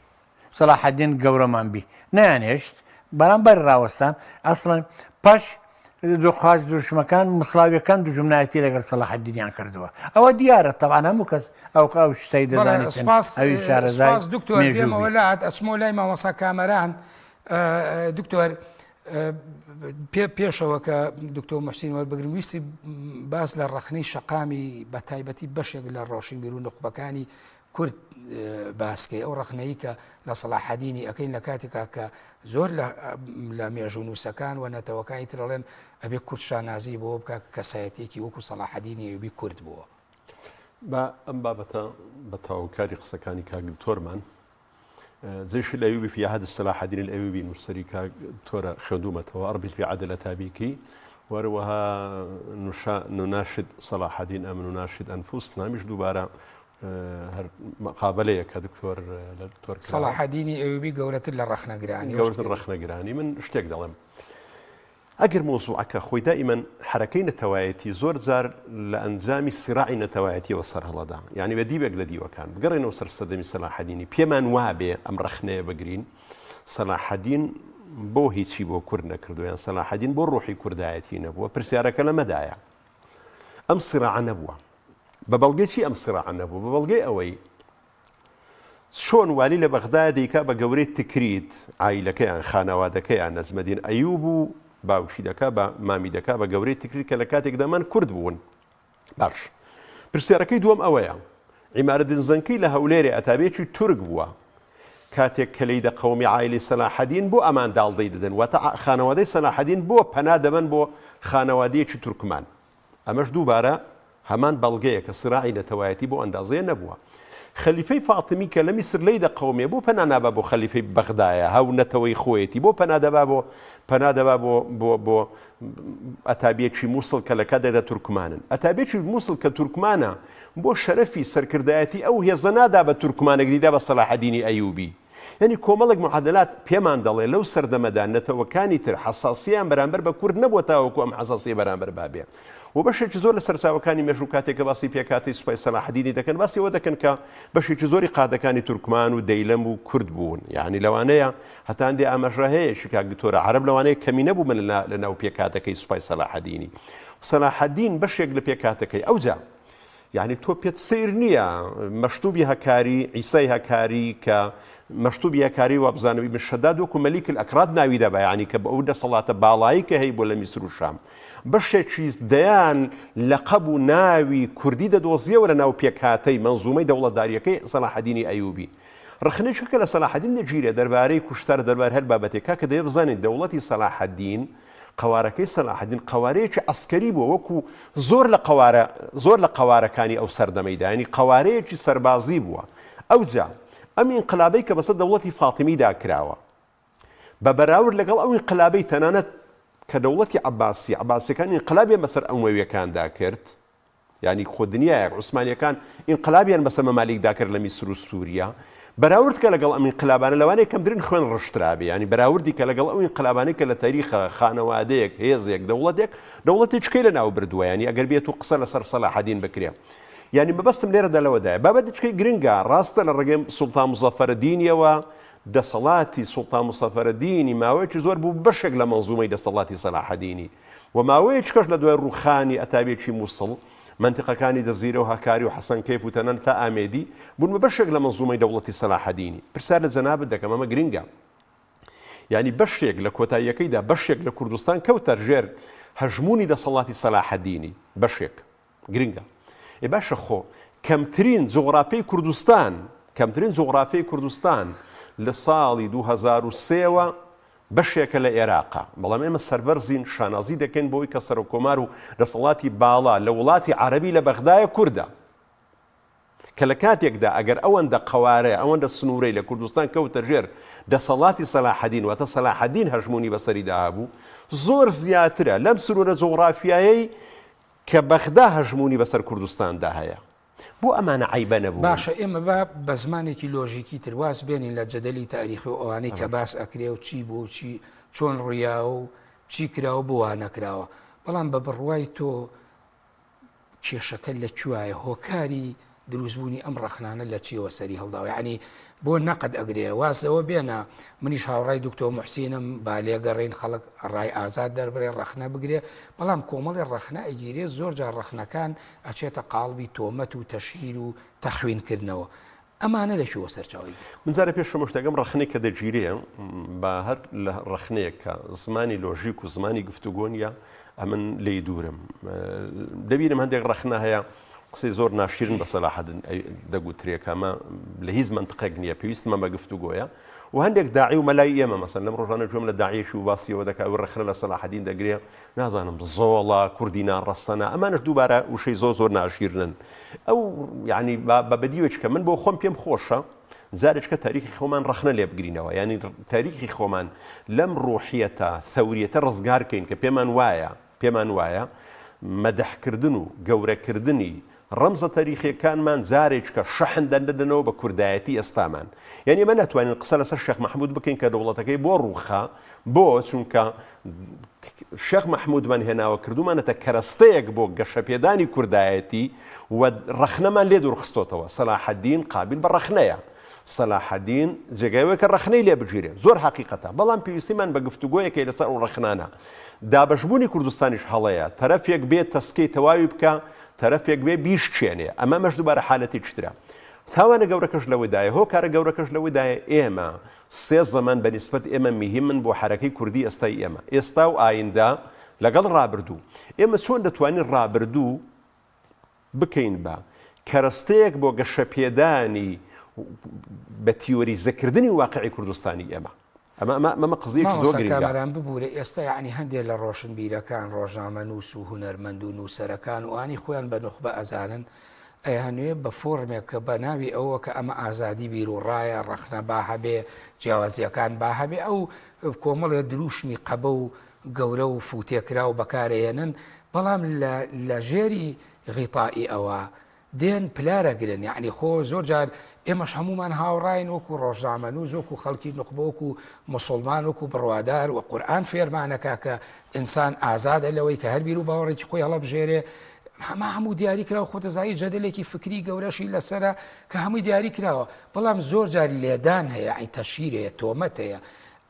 سەلاحەدین گەورەمان بی نەیانهێشت بەرامبەر ڕاوەستان ئەسڵەن پاش دوخواز دروشمەکان مسڵاویەکان دوژمنایەتی لەگەڵ سەلاحەدینیان کردووە ئەوە دیارە تەبعەن هەموو کەس ئەو ئەو شتەی دەزانێت سپاس ئەوی شارەزای سپاس دکتۆر مێژوو دێمەوە بی. لات ئەچمەوە لای مامۆستا کامەران دکتۆر پێ پێشەوە کە دکتۆر محسین وەربگرم ویستی باس لە ڕەخنەی شەقامی بە تایبەتی بەشێک لە ڕۆشنبیر و نوخبەکانی کورد باسکەی ئەو ڕەخنەی کە لە سەڵاحەدینی ئەەکەین لە کاتێکا کە زۆر لە مێژوونووسەکان و نەتەوەکانی ترڵێن ئەبێ کورد شانازی بۆ بکە کەسایەتێکی وەکو سەڵاحەدینی ئەیوبی کورد بووە. با ئەم بابەتە بە تەواوکاری قسەکانی کاک دکتۆرمان جيش الأيوبي في عهد صلاح الدين الأيوبي نووسەری کاک دکتۆرە خوێندوومەتەوە أربي في عهد الأتابيكي وهەروەها نناشد صلاح الدين أم نناشد أنفسنا میش دووبارە هەر مقابلەیە کە دکتۆر لە دکتۆر سەڵاحەدینی ئەیوبی گەورەتر لە ڕەخنەگرانی گەورەتر ڕەخنەگرانی من شتێک دەڵێم ئەگەر مەوزوعەکە خۆی دائیمەن حەرەکەی نەتەوایەتی زۆر جار لە ئەنجامی سیراعی نەتەوایەتیەوە سەرهەڵەدا یعنی بە دیوێک لە دیوەکان بگەڕێنەوە سەر سەردەمی سەلاحەدینی پێمان وابێ ئەم ڕەخنەیە بگرین سەلاحەدین بۆ هیچی بۆ کورد نەکردو یان سەلاحەدین بۆ ڕۆحی کوردایەتی نەبووە پرسیارەکە لەمەدایە ئەم سیراعە نەبووە بە بەڵگەی چی ئەم سیراعە نەبوو بە بەڵگەی ئەوەی چۆن والی لە بەغدایە دەیکا بە گەورەی تکریت عایلەکەیان خانەوادەکەیان نەجمەدین ئەیوب و باوکی دەکا بە مامی دەکا بە گەورەی تکریت کە لە کاتێکدا من کورد بوون باش پرسیارەکەی دووەم ئەوەیە عیمارەدین زەنکی لە هەولێرێ ئەتابێکی تورک بووە کاتێک کە لێی دەقەومی عایلی سەلاحەدین بۆ ئەمان داڵدەی دەدەن واتە خانەوادەی سەلاحەدین بۆ پەنا دەبەن بۆ خانەوادەیەکی تورکمان ئەمەش دووبارە هەمان بەڵگەیە کە سیراعی نەتەوایەتی بەو ئەندازەیە نەبووە. خەلیفەی فاتیمی کە لە میسر لێی دەقەومێ بۆ پەنا نابا بۆ خەلیفەی بەغدایە هەو نەتەوەی خۆیەتی بۆ پەنا دەبا بۆ پەنا دەبا بۆ بۆ بۆ ئەتابیەکی موسڵ کە لە کاتێکدا تورکمانن ئەتابیەکی موسڵ کە تورکمانە بۆ شەرەفی سەرکردایەتی ئەو هێزە نادا بە تورکمانێک دیدا بە سەلاحەدینی ئەیوبی یانی کۆمەڵێک معادلات پێمان دەڵێ لەو سەردەمەدا نەتەوەکانی تر حەساسییان بەرامبەر بە کورد نەبووە تاوەکو ئەم حەساسییە بەرامبەر بە بێ و بەشێکی زۆر لە سەرچاوەکانی مێژوو کاتێک کە باسی پێکهاتەی سوپای سەلاحەدینی دەکەن باسی ئەوە دەکەن کە بەشێکی زۆری قادەکانی تورکمان و دەیلەم و کورد بوون یعنی لەوانەیە هەتا هەندێ ئاماژە هەیە شکاک دکتۆرە عەرەب لەوانەیە کەمی نەبوو من لە ناو پێکهاتەکەی سوپای سەلاحەدینی سەلاحەدین بەشێک لە پێکهاتەکەی ئەوجا یانی تۆ پێت سەیر نییە مەشتوبی هەکاری، عیسای هەکاری کە مەشتوبی هەکاری وابزانم ئیبن شەداد وەکو مەلیک الاکراد ناوی دەبا یانی کە بە ئەو دەسەڵاتە باڵایی کە هەیبوو لە میسر و شام بەشێکی دەیان لەقەب و ناوی کوردی دەدۆزیەوە لە ناو پێکهاتەی مەنزومەی دەوڵەتداریەکەی سەلاحەدینی ئەیوبی ڕەخنەیەکە کە لە سەلاحەدین دەگیرێ دەربارەی کوشتار دەربارەی هەر بابەتێک کاکە دەبێ بزانین دەوڵەتی سەلاحەدین قەوارەکەی سەلاحەدین قەوارەیەکی عەسکەری بووە وەکو زۆر لە قەوارە زۆر لە قەوارەکانی ئەو سەردەمەیدا یانی قەوارەیەکی سەربازی بووە ئەوجا ئەم ئینقلابەی کە بەسەر دەوڵەتی فاتیمیدا کراوە بە بەراورد لەگەڵ ئەو ئینقلابەی تەنانەت کە دەوڵەتی عەباسی عەباسیەکان ئینقلابیان بەسەر ئەمەویەکاندا کرد یانی خۆ دنیایەک عوسمانیەکان ئینقلابیان بەسەر مەمالیکدا کرد لە میسر و سوریا بەراورد کە لەگەڵ ئەم ئینقلابانە لەوانەیە کەمترین خوێن ڕشترابێ یانی بەراوردی کە لەگەڵ ئەو ئینقلابانەی کە لە تاریخە خانەوادەیەک هێزێک دەوڵەتێک دەوڵەتێکی لە ناو بردووە یانی ئەگەر بێت و قسە لەسەر سەلاحەدین بکرێ یانی مەبەستم لێرەدا لەوەدایە بابەتێکی گرنگە ڕاستە لە ڕێگەی سوڵتان مزەفەرەدینیەوە دەسەڵاتی سوڵتان مزەفەرەدینی ماوەیەکی زۆر بوو بەشێک لە مەنزومەی دەسەڵاتی سەلاحەدینی و ماوەیەکیکەش لە دوای ڕووخانی ئەتابێکی مووسڵ، مەنتیقەکانی جەزیرە و هەکاری و حەسەنکەیف و تەنانەت تا ئامێدی، بوون بە بەشێک لە مەنزوومەی دەوڵەتی سەلاحەدینی. پرسیار لە جەنابت دەکەم، ئەمە گرنگە. یانی بەشێک لە کۆتاییەکەیدا بەشێک لە کوردستان کەوتە ژێر هەژموونی دەسەڵاتی سەلاحەدینی. بەشێک. گرنگە. ئێ باشە خۆ کەمترین جوغرافیای کوردستان، کەمترین جوغرافیای کوردستان لە ساڵی 2003 وە. بەشێکە لە ئێراقە، بەڵام ئێمە سەربەرزین، شانازی دەکەین بەوەی کە سەرۆککۆمار و دەسەڵاتی باڵا لە وڵاتی عەرەبی لە بەغدایە کوردە. کە لە کاتێکدا ئەگەر ئەوەندە قەوارەیە، ئەوەندە سنوورەی لە کوردستان کەوتە ژێر دەسەڵاتی سەلاحەدین، واتە سەلاحەدین هەژموونی بەسەریدا هەبوو، زۆر زیاترە لەم سنوورە جوغرافیایەی کە بەغدا هەژموونی بەسەر کوردستاندا هەیە. بۆ ئەمانە عەیبە نەبوون؟ باشە ئێمە با بە زمانێکی لۆژیکی تر واز بێنین لە جەدەلی تاریخی و ئەوانەی کە باس ئەکرێ و چی بوو و چی چۆن ڕوویاوە و چی کراوە بۆ وا نەکراوە، بەڵام بە بڕوای تۆ کێشەکە لە کوایە هۆکاری دروستبوونی ئەم ڕەخنانە لە چیەوە سەری هەڵداوە یعنی بۆ نەقد ئەگرێ واز لەوە بێنە منیش هاوڕای دکتۆر محسینم با لێگەڕین خەڵک ڕای ئازاد دەربرێ ڕەخنە بگرێ بەڵام کۆمەڵی ڕەخنە ئەگیرێ زۆر جار ڕەخنەکان ئەچێتە قاڵبی تۆمەت و تەشهیر و تەخوینکردنەوە ئەمانە لە کوێوە سەرچاوەی گرتووە؟ من جارێ پێش هەموو شتێک ئەم ڕەخنەی کە دەگیرێ بە هەر لە ڕەخنەیەک کە زمانی لۆژیک و زمانی گفتوگۆ نییە ئەمن لێی دوورم. دەبینم هەندێک ڕەخنە هەیە قسەی زۆر ناشیرن بە سەلاحەدین دەگوترێ کە ئەمە لە هیچ مەنتقێک نییە پێویستمان بە گفتوگۆیە و هەندێک داعی و مەلای ئێمە مەسەن لەم ڕۆژانە گوێم لە داعیەکی و باسیەوە دەکا و ڕەخنە لە سەلاحەدین دەگرێ نازانم زۆڵە کوردی ناڕەسەنە ئەمانەش دووبارە وشەی زۆر زۆر ناشیرنن ئەو یعنی بە بەدیوێک کە من بۆ خۆم پێم خۆشە جارێکە تاریخی خۆمان ڕەخنە لێ بگرینەوە یعنی تاریخی خۆمان لەم ڕوحیەتە ثەوریەتە ڕزگار کەین کە پێمان وایە پێمان وایە مەدحکردن و گەورەکردنی ڕەمزە تەریخیەکانمان جارێکە شەحن دەدەنەوە بە کوردایەتی ئێستامان. یانی ئێمە ناتوانین قسە لەسەر شێخ مەحمود بکەین کە دەوڵەتەکەی بۆ ڕووخا، بۆ؟ چونکە شێخ مەحمودمان هێناوە کردوومانەتە کەرەستەیەک بۆ گەشەپێدانی کوردایەتی و ڕەخنەمان لێ دوورخستۆتەوە. سەلاحەدین قابیل بە ڕەخنەیە. سەلاحەدین جێگای ئەوەیە کە ڕەخنەی لێ بگیرێ. زۆر حەقیقەتە. بەڵام پێویستیمان بە گفتوگۆیەک هەیە لەسەر ئەو ڕەخنانە. دابەشبوونی کوردستانیش هەڵەیە. تەرەفێک بێ تەسکەی تەواوی بکا، تەرەفێک بێ بیشکێنێ. ئەمە ئەمەش دووبارە حالەتێکی ترە. تاوانە گەورەکەش لەوەدایە، هۆکارە گەورەکەش لەوەدایە ئێمە سێ زەمەن بە نیسبەت ئێمە میهیمن بۆ حەرەکەی کوردی ئێستای ئێمە. ئێستا و ئایندە لەگەڵ ڕابردوو. ئێمە چۆن دەتوانین ڕابردوو بکەین بە کەرەستەیەک بۆ گەشەپێدانی بە تیۆریزەکردنی واقعی کوردستانی ئێمە. ئەمە ئەمە ئەمە قزیەکی زۆر مامۆستا گرنگە. کامەران ببورە ئێستا یەعنی هەندێ لە ڕۆشنبیرەکان ڕۆژنامەنووس و هونەرمەند و نووسەرەکان و ئانی خۆیان بە نوخبە ئەزانن ئەیانوێ بە فۆرمێک کە بە ناوی ئەوە کە ئەمە ئازادی بیروڕایە ڕەخنە با هەبێ جیاوازیەکان با هەبێ ئەو کۆمەڵێ دروشمی قەبە و گەورە و فوتێکراو بەکارئەیەنن بەڵام لە لە ژێری غیتائی ئەوە دێن پلارەگرن یەعنی خۆ زۆر جار ئێمەش هەموومان هاوڕاین وەکو ڕۆژنامەنووس وەکو خەڵکی نوخبە وەکو موسڵمان وەکو بڕوادار وە قورئان فێرمانەکا کە ئینسان ئازادە لەوەی کە هەر بیر و باوەڕێکی خۆی هەڵەبژێرێ هەما هەموو دیاری کراوە خۆ دەزانی جەدەلێکی فکری گەورەشی لەسەرە کە هەمووی دیاری کراوە بەڵام زۆر جار لێدان هەیە ئەی تەشهیر هەیە تۆمەت هەیە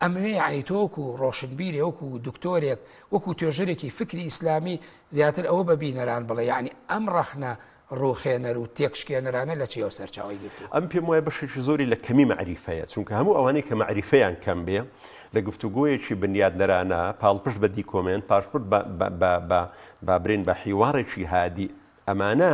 ئەمەوێ یعنی تۆ وەکو ڕۆشنبیرێ وەکو دکتۆرێک وەکو توێژەرێکی فکری ئیسلامی زیاتر ئەوە بە بینەران بڵێ یعنی ئەم ڕەخنە ڕووخێنەر و تێکشکێنەرانە لە چیەوە سەرچاوەی گرتووە؟ ئەم پێم وایە بەشێکی زۆری لە کەمی مەعریفەیە، چونکە هەموو ئەوانەی کە مەعریفەیان کەم بێ لە گفتوگۆیەکی بنیادنەرانە پاڵپشت بە دیکۆمێنت، پاڵپشت بە بە بە با برێن بە حیواڕێکی هادی ئەمانە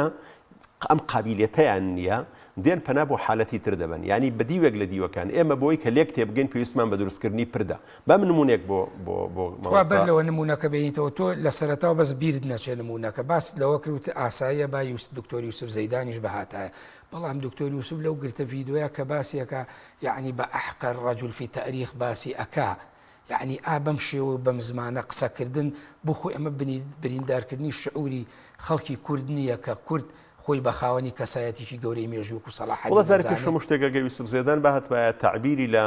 ئەم قابیلیەتەیان نییە، دێن پەنا بۆ حالەتی تر دەبەن. یانی بە دیوێک لە دیوەکان ئێمە بۆی کە لێک تێبگەین پێویستمان بە دروستکردنی پردە. با من نموونەیەک بۆ بۆ بۆ تخوا بەر مامۆستا. لەوە نموونەکە بێنیتەوە تۆ لە سەرەتاوە بەس بیرت نەچێ نموونەکە باست لەوە کرد وتت ئاساییە با یوس دکتۆر یوسف زەیدانیش بهاتایە بەڵام دکتۆر یوسف لەو گرتە ڤیدۆیە کە باسی ئەکا یەعنی بە احقر رجل فی تاریخ باسی ئەکا یەعنی ئا بەم شێوە و بەم زمانە قسە کردن بۆ خۆی ئەمە بریندارکردنی شعوری خەڵکی کورد نییە کە کورد خۆی بە خاوەنی کەسایەتیکی گەورەی مێژوو وەکو سەڵاحەدین وەڵا جارێ پێش دەزانێ. هەموو شتێک ئەگەر یوسف زێدان بهاتبایە تەعبیری لە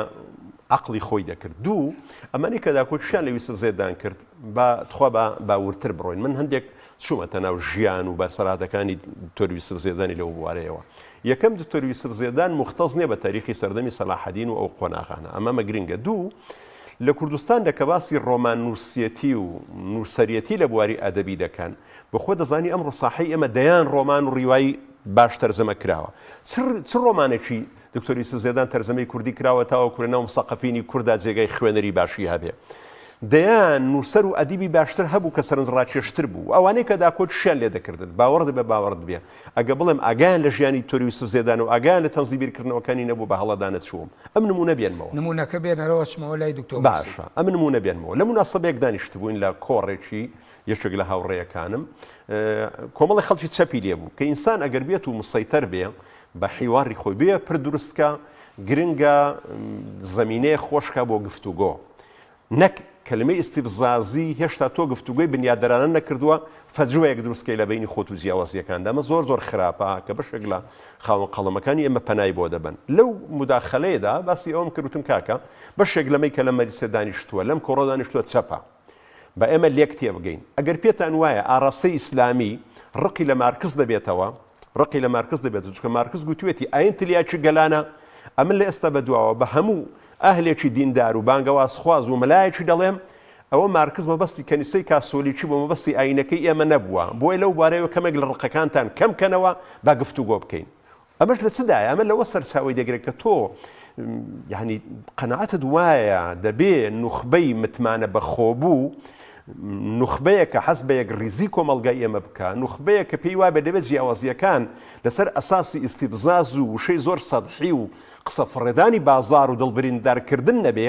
عەقڵی خۆی دەکرد. دوو، ئەمانەی کە داکۆکیشیان لە یوسف زێدان کرد با تخوا با با وردتر بڕۆین. من هەندێک چوومەتە ناو ژیان و بەسەرهاتەکانی دکتۆر یوسف زێدانی لەو بوارەیەوە. یەکەم دکتۆر یوسف زێدان موختەس نییە بە تاریخی سەردەمی سەلاحەدین و ئەو قۆناغانە. ئەمە ئەمە گرنگە. دوو، لە کوردستاندا کە باسی ڕۆماننووسیەتی و نووسەریەتی لە بواری ئەدەبی دەکەن، بە خۆت دەزانی ئەمڕۆ ساحەی ئێمە دەیان ڕۆمان و ڕیوای باش تەرجەمە کراوە. چ چ ڕۆمانێکی دکتۆر یوسف زێدان تەرجەمەی کوردی کراوە تاوەکو لە ناو مسەقەفینی کورددا جێگای خوێنەری باشی هەبێ؟ دەیان نووسەر و ئەدیبی باشتر هەبوو کە سەرنجڕاکێشتر بوو و ئەوانەی کە داکۆکیشیان لێ دەکردن. باوەڕت بێ باوەڕت بێ ئەگە بڵێم ئاگایان لە ژیانی دکتۆر یوسف زێدان و ئاگایان لە تەنزی بیرکردنەوەکانی نەبوو بە هەڵەدا نەچووم. ئەم نموونە بێنمەوە. نموونەکە بێنەرەوە ئەچمەوە لای دکتۆر موحسین. باشە ئەم نموونە بێنمەوە. لە موناسەبەیەک دانیشتبووین لە کۆڕێکی یەکێک لە هاوڕێیەکانم کۆمەڵی خەڵکی چەپی لێ بوو کە ئینسان ئەگەر بێت و مسەیتەر بێ بە حیواری خۆی بێ پر دروست کە گرنگە زەمینەیە خۆشکە بۆ گفتوگۆ نەک کەلمەی ئیستیفزازی هێشتا تۆ گفتوگۆی بنیادەرانە نەکردووە فەجوەیەک دروستکەی لە بینی خۆت و جیاوازیەکاندا ئەمە زۆر زۆر خراپە کە بەشێک لە خاوەن قەڵەمەکانی ئێمە پەنای بۆ دەبەن لەو مداخلەیەدا باسی ئەوەم کرد وتم کاکە بەشێک لەمەی کە لە مەجلیسە دانیشتووە لەم کۆڕە دانیشتووە چەپە با ئێمە لێک تێبگەین. ئەگەر پێتان وایە ئاڕاستەی ئیسلامی ڕقی لە مارکس دەبێتەوە، ڕقی لە مارکس دەبێتەوە، چونکە مارکس گوتوێتی ئایین تلیاکی گەلانە، ئەمن لە ئێستا بەدواوە بە هەموو ئەهلێکی دیندار و بانگەوازخواز و مەلایەکی دەڵێم، ئەوە مارکس مەبەستی کەنیسەی کاسۆلیکی بۆ مەبەستی ئایینەکەی ئێمە نەبووە، بۆیە لەو بارەیەوە کەمێک لە ڕقەکانتان کەم کەنەوە با گفتوگۆ بکەین. ئەمەش لە چ دایە؟ ئەمە لەوە سەرچاوەی دەگرێت کە تۆ یعنی قەناعەتت وایە دەبێ نوخبەی متمانە بەخۆبوو نوخبەیە کە حەز بە یەکڕیزی کۆمەڵگای ئێمە بکە نوخبەیە کە پێی وابێ دەبێت جیاوازیەکان لەسەر ئەساسی ئیستیفزاز و وشەی زۆر سەدحی و قسە فڕێدانی بازار و دڵبریندارکردن نەبێ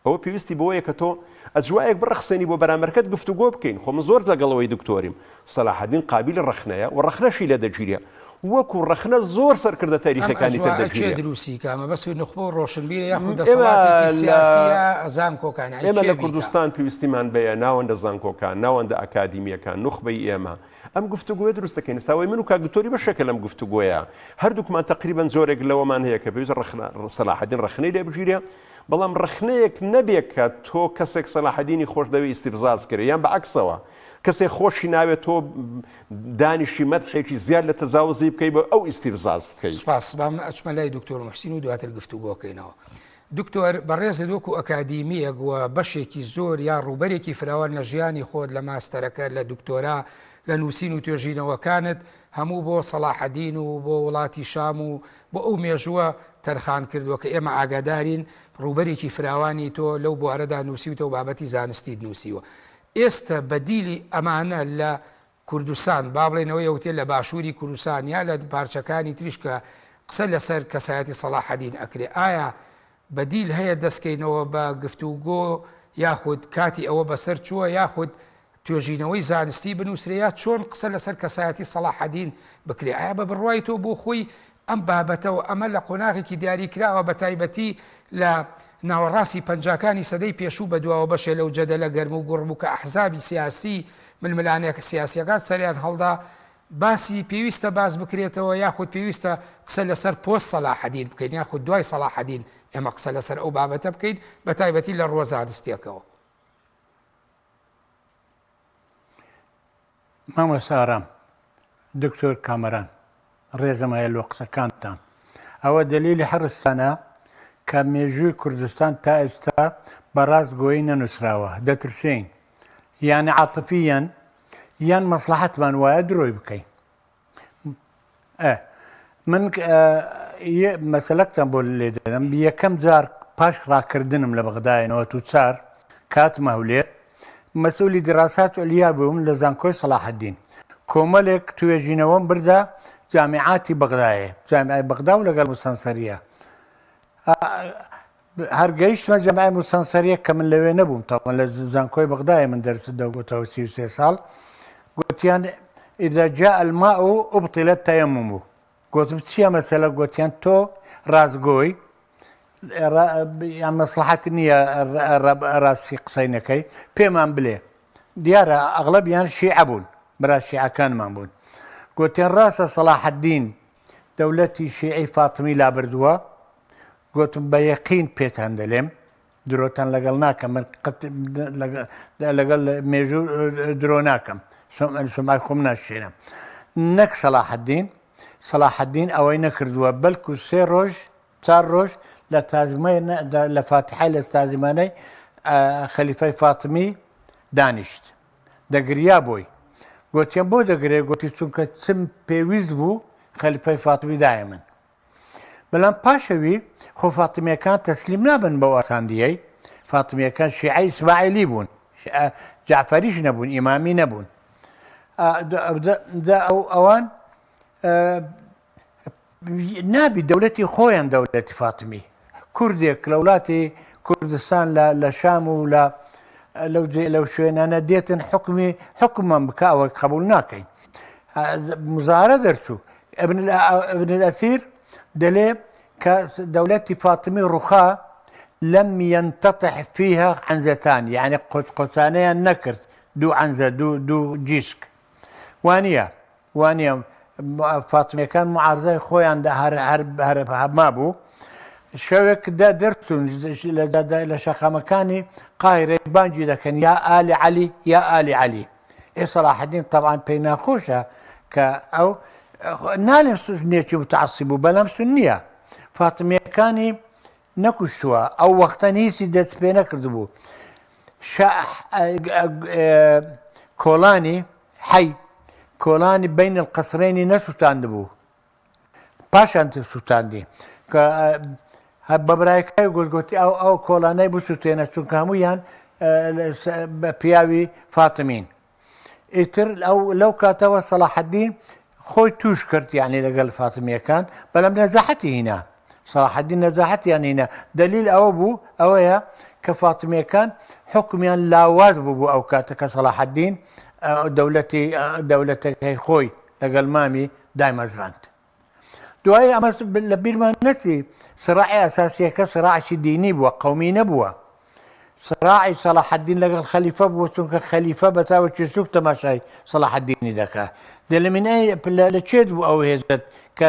ئەوە پێویستی بەوەیە کە تۆ ئەجوایەک بڕەخسێنی بۆ بەرامبەرکەت گفتوگۆ بکەین، خۆ من زۆر لەگەڵ ئەوەی دکتۆریم سەلاحەدین قابیلی ڕەخنەیە و ڕەخنەشی لێ دەگیرێ وەکو ڕەخنە زۆر سەرکردە ئەم تاریخیەکانی تر ئەجوائە کێ دەگیرێ. دروستی کا؟ مەبەست نوخبە و ڕۆشنبیرە یاخود ئێمە دەسەڵاتێکی لە سیاسیە زانکۆکان یانی ئێمە کێ لە بیکا؟ کوردستان پێویستیمان بەیە ناوەندە زانکۆکان، ناوەندە ئەکادیمیەکان، نوخبەی ئێمە ئەم گفتوگۆیە دروست دەکەین. ئێستا ئەوەی من و کاک دکتۆری بەشێکە لەم گفتوگۆیە. هەردووکمان تەقریبەن جۆرێک لەوەمان هەیە کە پێویستە ڕەخنە سەلاحەدین ڕەخنەی لێ بگیرێ، بەڵام ڕەخنەیەک نەبێ کە تۆ کەسێک سەلاحەدینی خۆش دەوێ ئیستیفزاز کرێ یان بە عەکسەوە کەسێک خۆشی ناوێ تۆ دانیشی مەدحێکی زیاد لە تەجاوزی بکەی بۆ ئەو ئیستیفزاز بکەی. سوپاس با من ئەچمە لای دکتۆر موحسین و دواتر گفتوگۆکەینەوە. دکتۆر بەڕێزت وەکو ئەکادیمیەک و بەشێکی زۆر یا ڕووبەرێکی فراوان لە ژیانی خۆت لە ماستەرەکە لە دکتۆرا لە نووسین و توێژینەوەکانت هەموو بۆ سەڵاحەدین و بۆ وڵاتی شام و بۆ ئەو مێژووە تەرخان کردووە کە ئێمە ئاگادارین، ڕووبەرێکی فراوانی تۆ لەو بوارەدا نووسیوتە و بابەتی زانستیت نووسیوە. ئێستە بەدیلی ئەمانە لە کوردستان، با بڵێین ئەوەی ئەوترێت لە باشووری کوردستان یا لە پارچەکانی تریش کە قسە لەسەر کەسایەتی سەڵاحەدین ئەکرێ، ئایا بەدیل هەیە دەستکەینەوە بە گفتوگۆ یاخود کاتی ئەوە بەسەر چووە یاخود توێژینەوەی زانستی بنووسرێ یا چۆن قسە لەسەر کەسایەتی سەڵاحەدین بکرێ ئایا بە بڕوای تۆ بۆ خۆی ئەم بابەتە و ئەمە لە قۆناغێکی دیاریکراوە بە تایبەتی لە ناوەڕاستی پەنجاکانی سەدەی پێشوو بەدواوە بەشێ لەو جەدەلە گەرم و گوڕ بوو کە ئەحزابی سیاسی ململانێ سیاسیەکان سەریان هەڵدا باسی پێویستە باس بکرێتەوە یاخود پێویستە قسە لەسەر پۆست سەلاحەدین بکەین یاخود دوای سەلاحەدین ئێمە قسە لەسەر ئەو بابەتە بکەین بە تایبەتی لە ڕووە زانستیەکەوە. مامۆستا ئارام، دکتۆر کامەران ڕێزم هەیە لۆ قسەکانتان. ئەوە دەلیلی حەڕستانە کە مێژووی کوردستان تا ئێستا بە ڕاست گۆیی نەنووسراوە. دەترسێین یان عاتفیەن یان مەسڵەحەتمان وایە درۆی بکەین. ئە من مەسەلەکتان بۆ لێ دەدەم یەکەم جار پاش ڕاکردنم لە بەغدای 94 کاتمە هەولێر مەسئولی دیراسات علیا بووم لە زانکۆی سەڵاحەدین کۆمەلێک توێژینەوەم بردە جامیعاتی بەغدایێ جامیعەی بەغدا و لەگەڵ موسەنسەریە هەر گەیشتمە جەمعی موسەنسەریە کە من لەوێ نەبووم تەوان لە زانکۆی بەغدایە من دەرس دەگوتەوە 33 ساڵ گوتیان إذا جاء الماء أبطل التيمم گوتم چییە مەسەلە گوتیان تۆ ڕاستگۆی یان مەسڵحەت نییە ڕاستی قسەی نەکەی پێمان بلێ دیارە ئەغلبیان شیعە بوون برا شیعەکانمان بوون گوتیان ڕاستە سەڵاحەدین دەولەتی شیعی فاتمی لابردووە گۆتم بە یەقین پێتان دەلێم درۆتان لەگەڵ ناکەم من قەت لەگەڵ مێژوو درۆ ناکەم سومعەی خۆم ناشێنم نەک سەلاحەدین سەلاحەدین ئەوەی نەکردووە بەلکو سێ ڕۆژ چار ڕۆژ لە تازمەی لە فاتحای لە تازیمانەی خەلیفەی فاتمی دانیشت دەگریا بۆی گوتیان بۆ دەگرێ گوتی چونکە چم پێویست بوو خەلیفەی فاتمی دایە من بەلام پاش ئەوی خۆ فاتمیەکان تەسلیم نابن بەو ئاساندیەی. فاتمیەکان شیعەی ئیسماعیلی بوون جعفەریش نەبوون ئیمامی نەبوون ئەوان نابی دەولەتی خۆیان دەولەتی فاتمی کوردێک لە وڵاتی کوردستان لە لە شام و لە لەو جێ لەو شوێنانە دێتن حکومی حکوممان بکە ئەوە قبول ناکەین مزارە دەرچوو ابن ابن الأثير دەلێ کە دەولەتی فاتمی ڕوخا لم ينتطح فيها عنزتان یعنی قۆچ قۆچانەیان نەکرد دوو عنزە دوو دوو جیسک وانە وانیە فاتمیەکان معارزای خۆیان دە هەر هەر هەر مابوو شەوێک دە دەرچوون لە شەقامەکانی قاهیرەی بانگی دەکەن یا ئالی عەلی یا ئالی عەلی ئێ سەلاحەدین تەبعەن پێی ناخۆشە کە ئەو نالێم سنێکی متعصب بوو بەلام سنیە فاتمیەکانی نەکوشتووە ئەو وەختە هیچی دەست پێ نەکردبوو کۆڵانی حەی کۆڵانی بین القصرینی نەسووتاندبوو پاشان سووتاندی کە بە برایەکەی گوت گوتی ئەو ئەو کۆڵانەی بسووتێنە چونکە هەموویان بە پیاوی فاتمین ئیتر ئەو لەو کاتەوە سەڵاحەدین خۆی توش کرد یعنی لەگەڵ فاتمیەکان بەڵام نەزاحەتی هینا سەڵاحەدین نەزاحەتیان هینا دلیل ئەوە بوو ئەوەیە کە فاتمیەکان حکومیان لاواز بوو بۆ ئەو کاتە کە سەڵاحەدین دەولەتی دەولەتەکەی خۆی لەگەڵ مامی دایمەزراند. دوایی ئەمە لە بیرمان نەچی سراعی ئەساسیەکە سراعی دینی بووە قومی نەبووە سراعی سەڵاحەدین لەگەڵ خەلیفە بووە چونکە خەلیفە بە چاوێکی سوک تەماشای سەڵاحەدینی دەکا دە لە من ئەی لە چێت بوو ئەو هێزت کە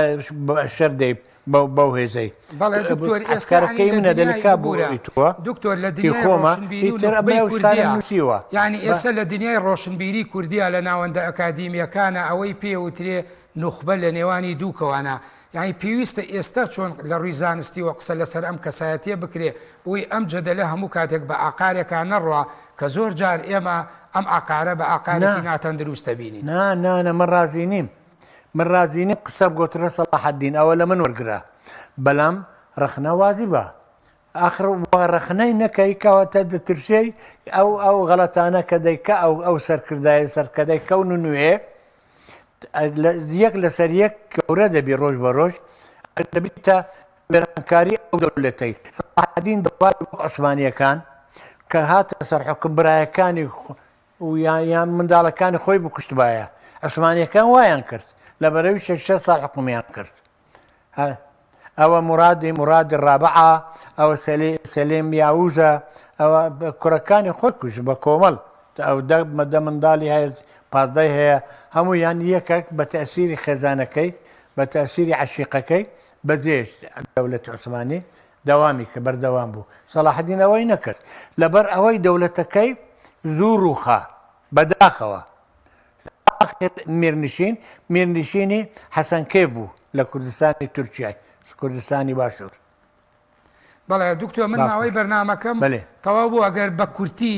شەر دەی بەو هێزەی بەڵێ دکتۆر ئەسکارەکەی منە دەلکا بوو تۆ دکتۆر لە دنیای خۆمە ڕۆشنبیری و ئیتر ئەمە نوخبەی ئەو شتانە کوردیە نووسیوە یعنی بە ئێستا لە دنیای ڕۆشنبیری کوردیە لە ناوەندە ئەکادیمیەکانە ئەوەی پێوترێ نوخبە لە نێوانی دوو کەوانە یانی پێویستە ئێستا چۆن لە ڕووی زانستیوە قسە لەسەر ئەم کەسایەتیە بکرێ بۆی ئەم جەدەلە هەموو کاتێک بە ئاقارێکا نەڕوا کە زۆر جار ئێمە ئەم ئاقارە بە نا ئاقارێکی ناتەندروست دەبینین. نا نا نا من ڕازی نیم من ڕازی نیم قسە بگۆترە سەڵاحەدین ئەوە لە من وەرگرە بەلام ڕەخنە واجبە ئاخر وا ڕەخنەی نەکەی کەواتە دەترسێی ئەو ئەو غەڵەتانە کە دەیکا ئەو ئەو سەرکردایە سەرکەدەی کەون و نوێ یەک لەسەر یەک گەورە دەبی ڕۆژ بە ڕۆژ دەبیتە وێرانکاری ئەو دەولەتەی سەڵاحەدین دەوای وەک عوسمانیەکان کە هاتە سەر حوکم برایەکانی و یان یان منداڵەکانی خۆی بکوشتبایە عوسمانیەکان وایان کرد لە بەرەوی 600 ساڵ حکومیان کرد ئەوە مورادی مورادی ڕابعە ئەوە سەلیم یاوزە ئەوە کوڕەکانی خۆی کوشت بە کۆمەڵ ئەو دە منداڵی هەیە پازدەی هەیە هەموویان یەکەک بە تەسیری خێزانەکەی بە تەسیری عەشیقەکەی بەجێش دەولەتی عوسمانی دەوامی کە بەردەوام بوو سەڵاحەدین ئەوەی نەکرد لەبەر ئەوەی دەولەتەکەی زوو ڕووخا بەداخەوە ئاخر میرنشین، میرنشینی حەسەنکێف بوو لە کوردستانی تورکیای، کوردستانی باشوور. بەڵێ دکتۆر من ماوەی باکوور. بەرنامەکەم بەلێ. تەواو بوو ئەگەر بە کورتی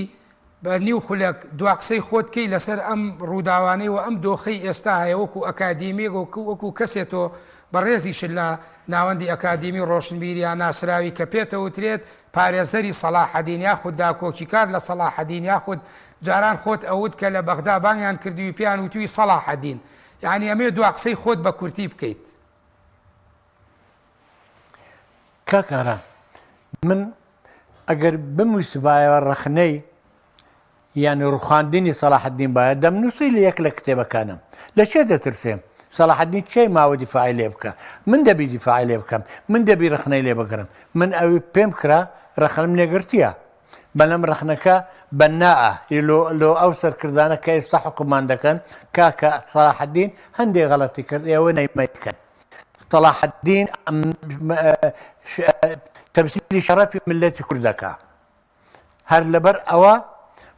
بە نیو خولەک دوا قسەی خۆت کەی لەسەر ئەم ڕووداوانەی و ئەم دۆخەی ئێستا هەیە وەکو ئەکادیمیەک وەکو وەکو کەسێ تۆ بەڕێزیشت لە ناوەندی ئەکادیمی ڕۆشنبیریا ناسراوی کە پێتەوترێت پارێزەری سەڵاحەدین یاخود داکۆکیکار لە سەڵاحەدین یاخود جاران خۆت ئەوت کە لە بەغدا بانگیان کردووی پێیان وتووی سەڵاحەدین یانی ئەمەوێ دوا قسەی خۆت بە کورتی بکەیت. کاک ئارام من ئەگەر بمویستبایە ڕەخنەی یانی ڕوخاندنی سەڵاحەدین بایە دەمنووسی لە یەک لە کتێبەکانم لە چێ دەترسێم سەڵاحەدین چێ ماوە دیفاعی لێ بکە من دەبی دیفاعی لێ بکەم من دەبی ڕەخنەی لێ بگرم من ئەوی پێم کرا ڕەخنم لێگرتیە بەلەم ڕەخنەکە بەناء ی لۆ لۆ ئەو سەرکردانە کە ئێستا حوکممان دەکەن کاکە سەڵاحەدین هەندێ غەڵەتی کرد ئێوە نەیمەکەن سەڵاحەدین تەمسیلی شەڕەفی ملەتی کورد دەکا هەر لەبەر ئەوە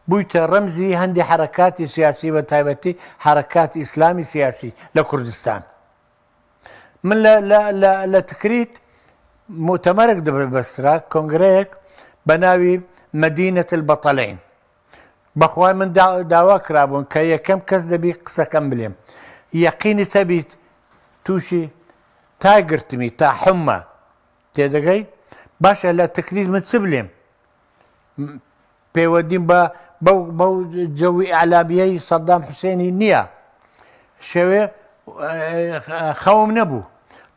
بوویتە ڕەمزی هەندی حەرەکاتی سیاسی بە تایبەتی حەرەکاتی ئیسلامی سیاسی لە کوردستان من لە لە لە لە تکریت موتەمەرێک دەبەسترا کۆنگرەیەک بە ناوی مدینة البطلین بەخوای من داوا کرابوون کە یەکەم کەس دەبی قسەکەم بلێم یەقینی تەبیت تووشی تا گرتمی تا حمە تێدەگەی باشە لە تکریت من چ بلێم؟ پەیوەندیم بە بەو بەو جەوی ئیعلامیەی سەدام حوسێنی نییە. شەوێ خەوم نەبوو.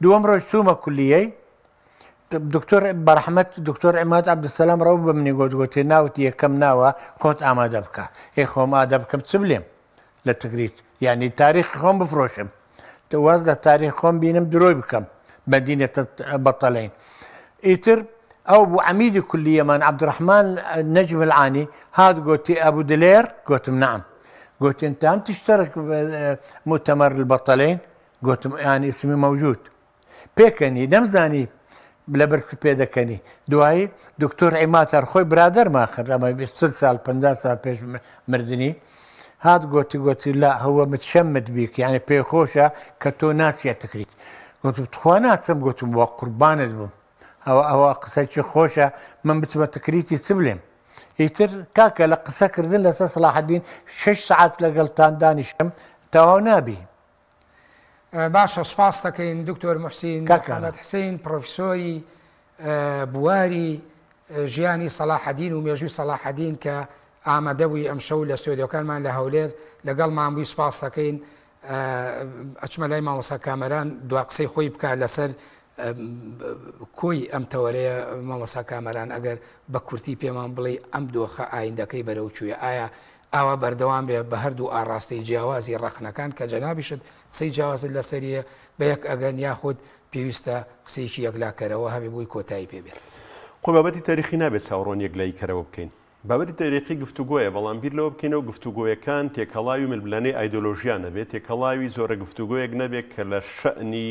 دووەم ڕۆژ چوومە کولیەی دکتۆر بەڕەحمەت دکتۆر عیماد عەبدولسەلام ڕەو بە منی گۆت گۆتێ ناوت یەکەم ناوە خۆت ئامادە بکە. ئێ خۆم ئادە بکەم چ بلێم لە تکریت یانی تاریخی خۆم بفرۆشم واز لە تاریخ خۆم بینم درۆی بکەم مەدینە بەتەلین ئیتر ئەو بوو عەمیدی کولیەمان عەبدولڕەحمان نەجم العانی هات گۆتی ئەبو دلێر گۆتم نعم گۆتی انت هم تشترك مؤتمر البطلين گۆتم یانی اسمی موجود پێکەنی نەمزانی لەبەر چ پێدەکەنی دوایی دکتۆر عیماد هەر خۆی برادەرمە ئاخر ئەمە 40 سال 50 سال پێش مردنی هات گۆتی گۆتی لا هو متشمت بيك یعنی پێخۆشە کە تۆ ناچیە تکریت گۆتم تخوا ناچم گۆتم بۆ قوربانت بووم ئەوە ئەوە قسەکی خۆشە من بچمە تکریتی چ بلێم ئیتر کاکە لە قسەکردن لەسەر سەلاحەدین شش سەعات لەگەڵتان دانیشم تەواو نابی باشە سوپاست دەکەین دکتۆر موحسین محەمەد حسین پرۆفیسۆری بواری ژیانی سەلاحەدین و مێژووی سەلاحەدین کە ئامادەبووی ئەمشەو لە ستۆدیۆکانمان لە هەولێر لەگەڵمان بووی سوپاس دەکەین ئەچمە لای مامۆسا کامەران دوا قسەی خۆی بکە لەسەر کۆی ئەم تەوەرەیە مامۆسا کامەران ئەگەر بە کورتی پێمان بڵێ ئەم دۆخە ئایندەکەی بەرەو کوێ ئایا ئاوا بەردەوام بێ بە هەردوو ئاڕاستەی جیاوازی ڕەخنەکان کە جەنابیشت قسەی جیاوازت لەسەریە بە یەک ئەگەن یاخود پێویستە قسەیەکی یەکلاکەرەوە هەبێ بۆی کۆتایی پێ بێت؟ خۆ بابەتی تاریخی نابێت چاوەڕوانی یەکلاییکەرەوە بکەین. بابەتی تاریخی گفتوگۆیە، بەڵام بیر لەوە بکەینەوە گفتوگۆیەکان تێکەڵاوی ململانێی ئایدۆلۆژیا نەبێت، تێکەڵاوی جۆرە گفتوگۆیەک نەبێت کە لە شەئنی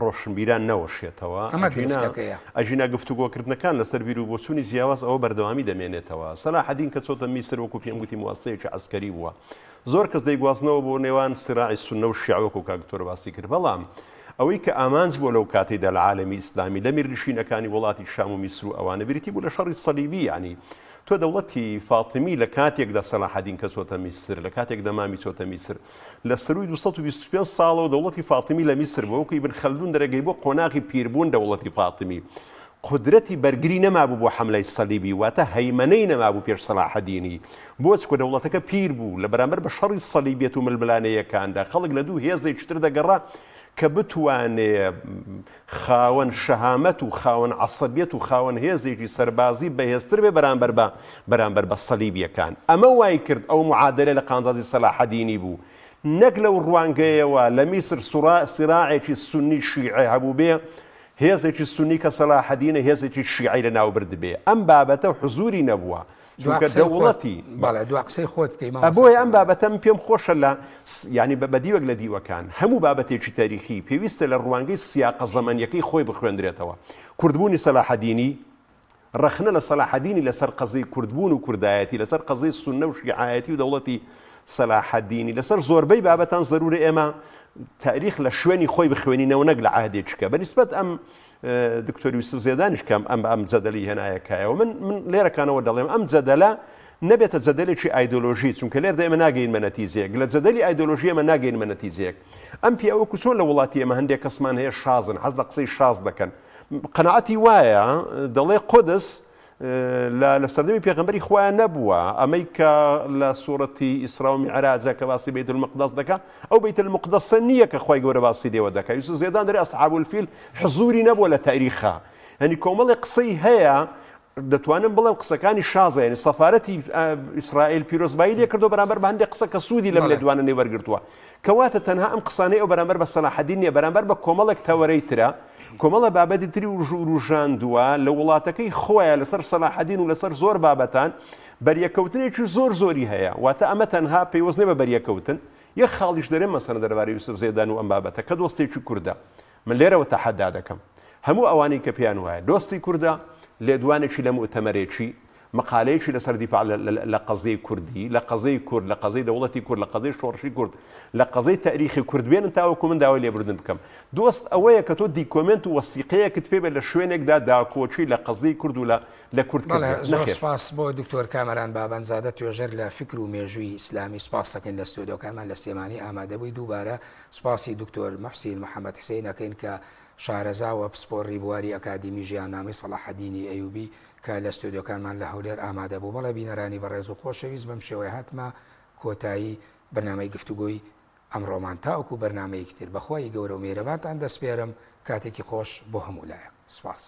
ڕۆشنبیران نەوەشێتەوە، ئەمە گرفتەکەیە. ئەگینا گفتوگۆکردنەکان لەسەر بیر و بۆچوونی جیاواز ئەوە بەردەوامی دەمێنێتەوە. سەلاحەدین کە چۆتە میسر وەکو پێم گوتی مواسیتەیەکی عەسکەری بووە. زۆر کەس دەیگوازنەوە بۆ نێوان سیراعی سوننە و شیعە وەکو کاک دکتۆر باسی کرد. بەڵام ئەوەی کە ئامانج بووە لەو کاتەیدا لە عالەمی ئیسلامی لە میرنشینەکانی وڵاتی شام و میسر و ئەوانە بریتی بوو لە شەڕی سەلیبی یانی تۆ دەوڵەتی فاتیمی لە کاتێکدا سەلاحەدین کە چۆتە میسر لە کاتێکدا مامی چۆتە میسر لە سەرووی 225 ساڵەوە دەوڵەتی فاتیمی لە میسر بووە، وەکو ئیبن خەلدون دەرەگەی بۆ قۆناغی پیربوون دەوڵەتی فاتیمی قودرەتی بەرگری نەمابوو بۆ حەملەی سەلیبی، واتە هەیمەنەی نەمابوو پێش سەلاحەدینی، بۆ؟ چونکە دەوڵەتەکە پیر بوو، لە بەرامبەر بە شەڕی سەلیبیەت و ململانێیەکاندا خەڵک لە دوو هێزێکی تر دەگەڕا کە بتوانێ خاوەن شەهامەت و خاوەن عەسەبیەت و خاوەن هێزێکی سەربازی بەهێزتر بێ بەرامبەر بە بەرامبەر بە سەلیبیەکان. ئەمە وای کرد ئەو معادەلە لە قانزازی سەلاحەدینی بوو. نەک لەو ڕوانگەیەوە لە میسر سیراعێکی سوننی شیعە هەبووبێ، هێزێکی سوننی کە سەلاحەدینە هێزێکی شیعەی لەناو بردبێ. ئەم بابەتە حزووری نەبووە. دوا چونکە قسەی خۆت دەوڵەتی بەڵێ دوا قسەی خۆت بکەی مامۆستا بۆیە ئەم کامەران. بابەتە من پێم خۆشە لە یانی بە دیوێک لە دیوەکان هەموو بابەتێکی تاریخی پێویستە لە ڕوانگەی سیاقە زەمەنیەکەی خۆی بخوێندرێتەوە کوردبوونی سەلاحەدینی ڕەخنە لە سەلاحەدینی لەسەر قەزیەی کوردبوون و کوردایەتی لەسەر قەزیەی سوننە و شیعایەتی و دەوڵەتی سەلاحەدینی لەسەر زۆربەی بابەتان زەرورە ئێمە تاریخ لە شوێنی خۆی بخوێنینەوە نەک لە عەهدێکیکە بە نیسبەت ئەم دکتۆر یوسف زێدانیش کەم ئەم ئەم جەدەلی هێنایە کایەوە من من لێرەکانەوە دەڵێم ئەم جەدەلە نەبێتە جەدەلێکی ئایدۆلۆژی چونکە لێردا ئێمە ناگەین بە نەتیجەیەک لە جەدەلی ئایدۆلۆژی ئێمە ناگەین بە نەتیجەیەک ئەم پیاوەکو چۆن لە وڵاتی ئێمە هەندێک کەسمان هەیە شازن حەز لە قسەی شاز دەکەن قەناعەتی وایە دەڵێ قودس لە لە سەردەمی پێغەمبەری خوایان نەبووە ئەمەی کە لە سوڕەتی ئیسرا و میعراجە کە باسی بەیت المقدس دەکا ئەو بەیت المقدسە نییە کە خوای گەورە باسی لێوە دەکا یوسف زێدان دەرێ ئەسحاب الفیل حزوری نەبووە لە تاریخا یعنی کۆمەڵێک قسەی هەیە دەتوانم بڵێم قسەکانی شازە یعنی سەفارەتی ئیسرائیل پیرۆزبایی لێ کردو بەرامبەر بە هەندێک قسە کە سوودی لەم لێدوانە نەیوەرگرتووە کەواتە تەنها ئەم قسانەی ئەو بەرامبەر بە سەلاحەدین نییە بەرامبەر بە کۆمەڵێک تەوەرەی ترە کۆمەڵە بابەتی تری وروژاندووە لە وڵاتەکەی خۆیان لەسەر سەلاحەدین و لەسەر زۆر بابەتان بەریەکەوتنێکی زۆر زۆری هەیە واتە ئەمە تەنها پەیوەست نییە بە بەریەکەوتن یەک خاڵیش دەرێم مەسەلەن دەربارەی یوسف زێدان و ئەم بابەتە کە دۆستێکی کوردە من لێرەوە تەحەدا دەکەم هەموو ئەوانەی کە پێیان وایە دۆستی کوردە لێدوانێکی لە موئتەمەرێکی مقالەیەکی لەسەر دیفاع لە قەزیەی کوردی، لە قەزیەی کورد، لە قەزیەی دەوڵەتی کورد، لە قەزیەی شۆڕشی کورد، لە قەزیەی تەئریخی کورد بێنن تاوەکو من داوای لێبوردن بکەم. دۆست ئەوەیە کە تۆ دیکۆمێنت و وەسیقەیەکت پێ بێت لە شوێنێکدا داکۆکی لە قەزیەی کورد و لە لە کورد بەڵێ کردبێت. زۆر نەخێر. سوپاس بۆ دکتۆر کامەران بابانزادە توێژەر لە فیکر و مێژووی ئیسلامی سوپاس دەکەین لە ستۆدیۆکانمان لە سلێمانی ئامادەبووی دووبارە سوپاسی دکتۆر موحسین محەمەد حسین ئەکەین کە. شارەزا و پسپۆڕی بواری ئەکادیمی ژیاننامەی سەڵاحەدینی ئەیوبی کە لە ستۆدیۆکانمان لە هەولێر ئامادە بوو. بەڵێ بینەرانی بەڕێز و خۆشەویست بەم شێوەیە هاتمە کۆتایی بەرنامەی گفتوگۆی ئەمڕۆمان تاوەکو بەرنامەیەکی تر بە خوای گەورە و میهرەبانتان دەسپێرم کاتێکی خۆش بۆ هەموو لایەک سپاس.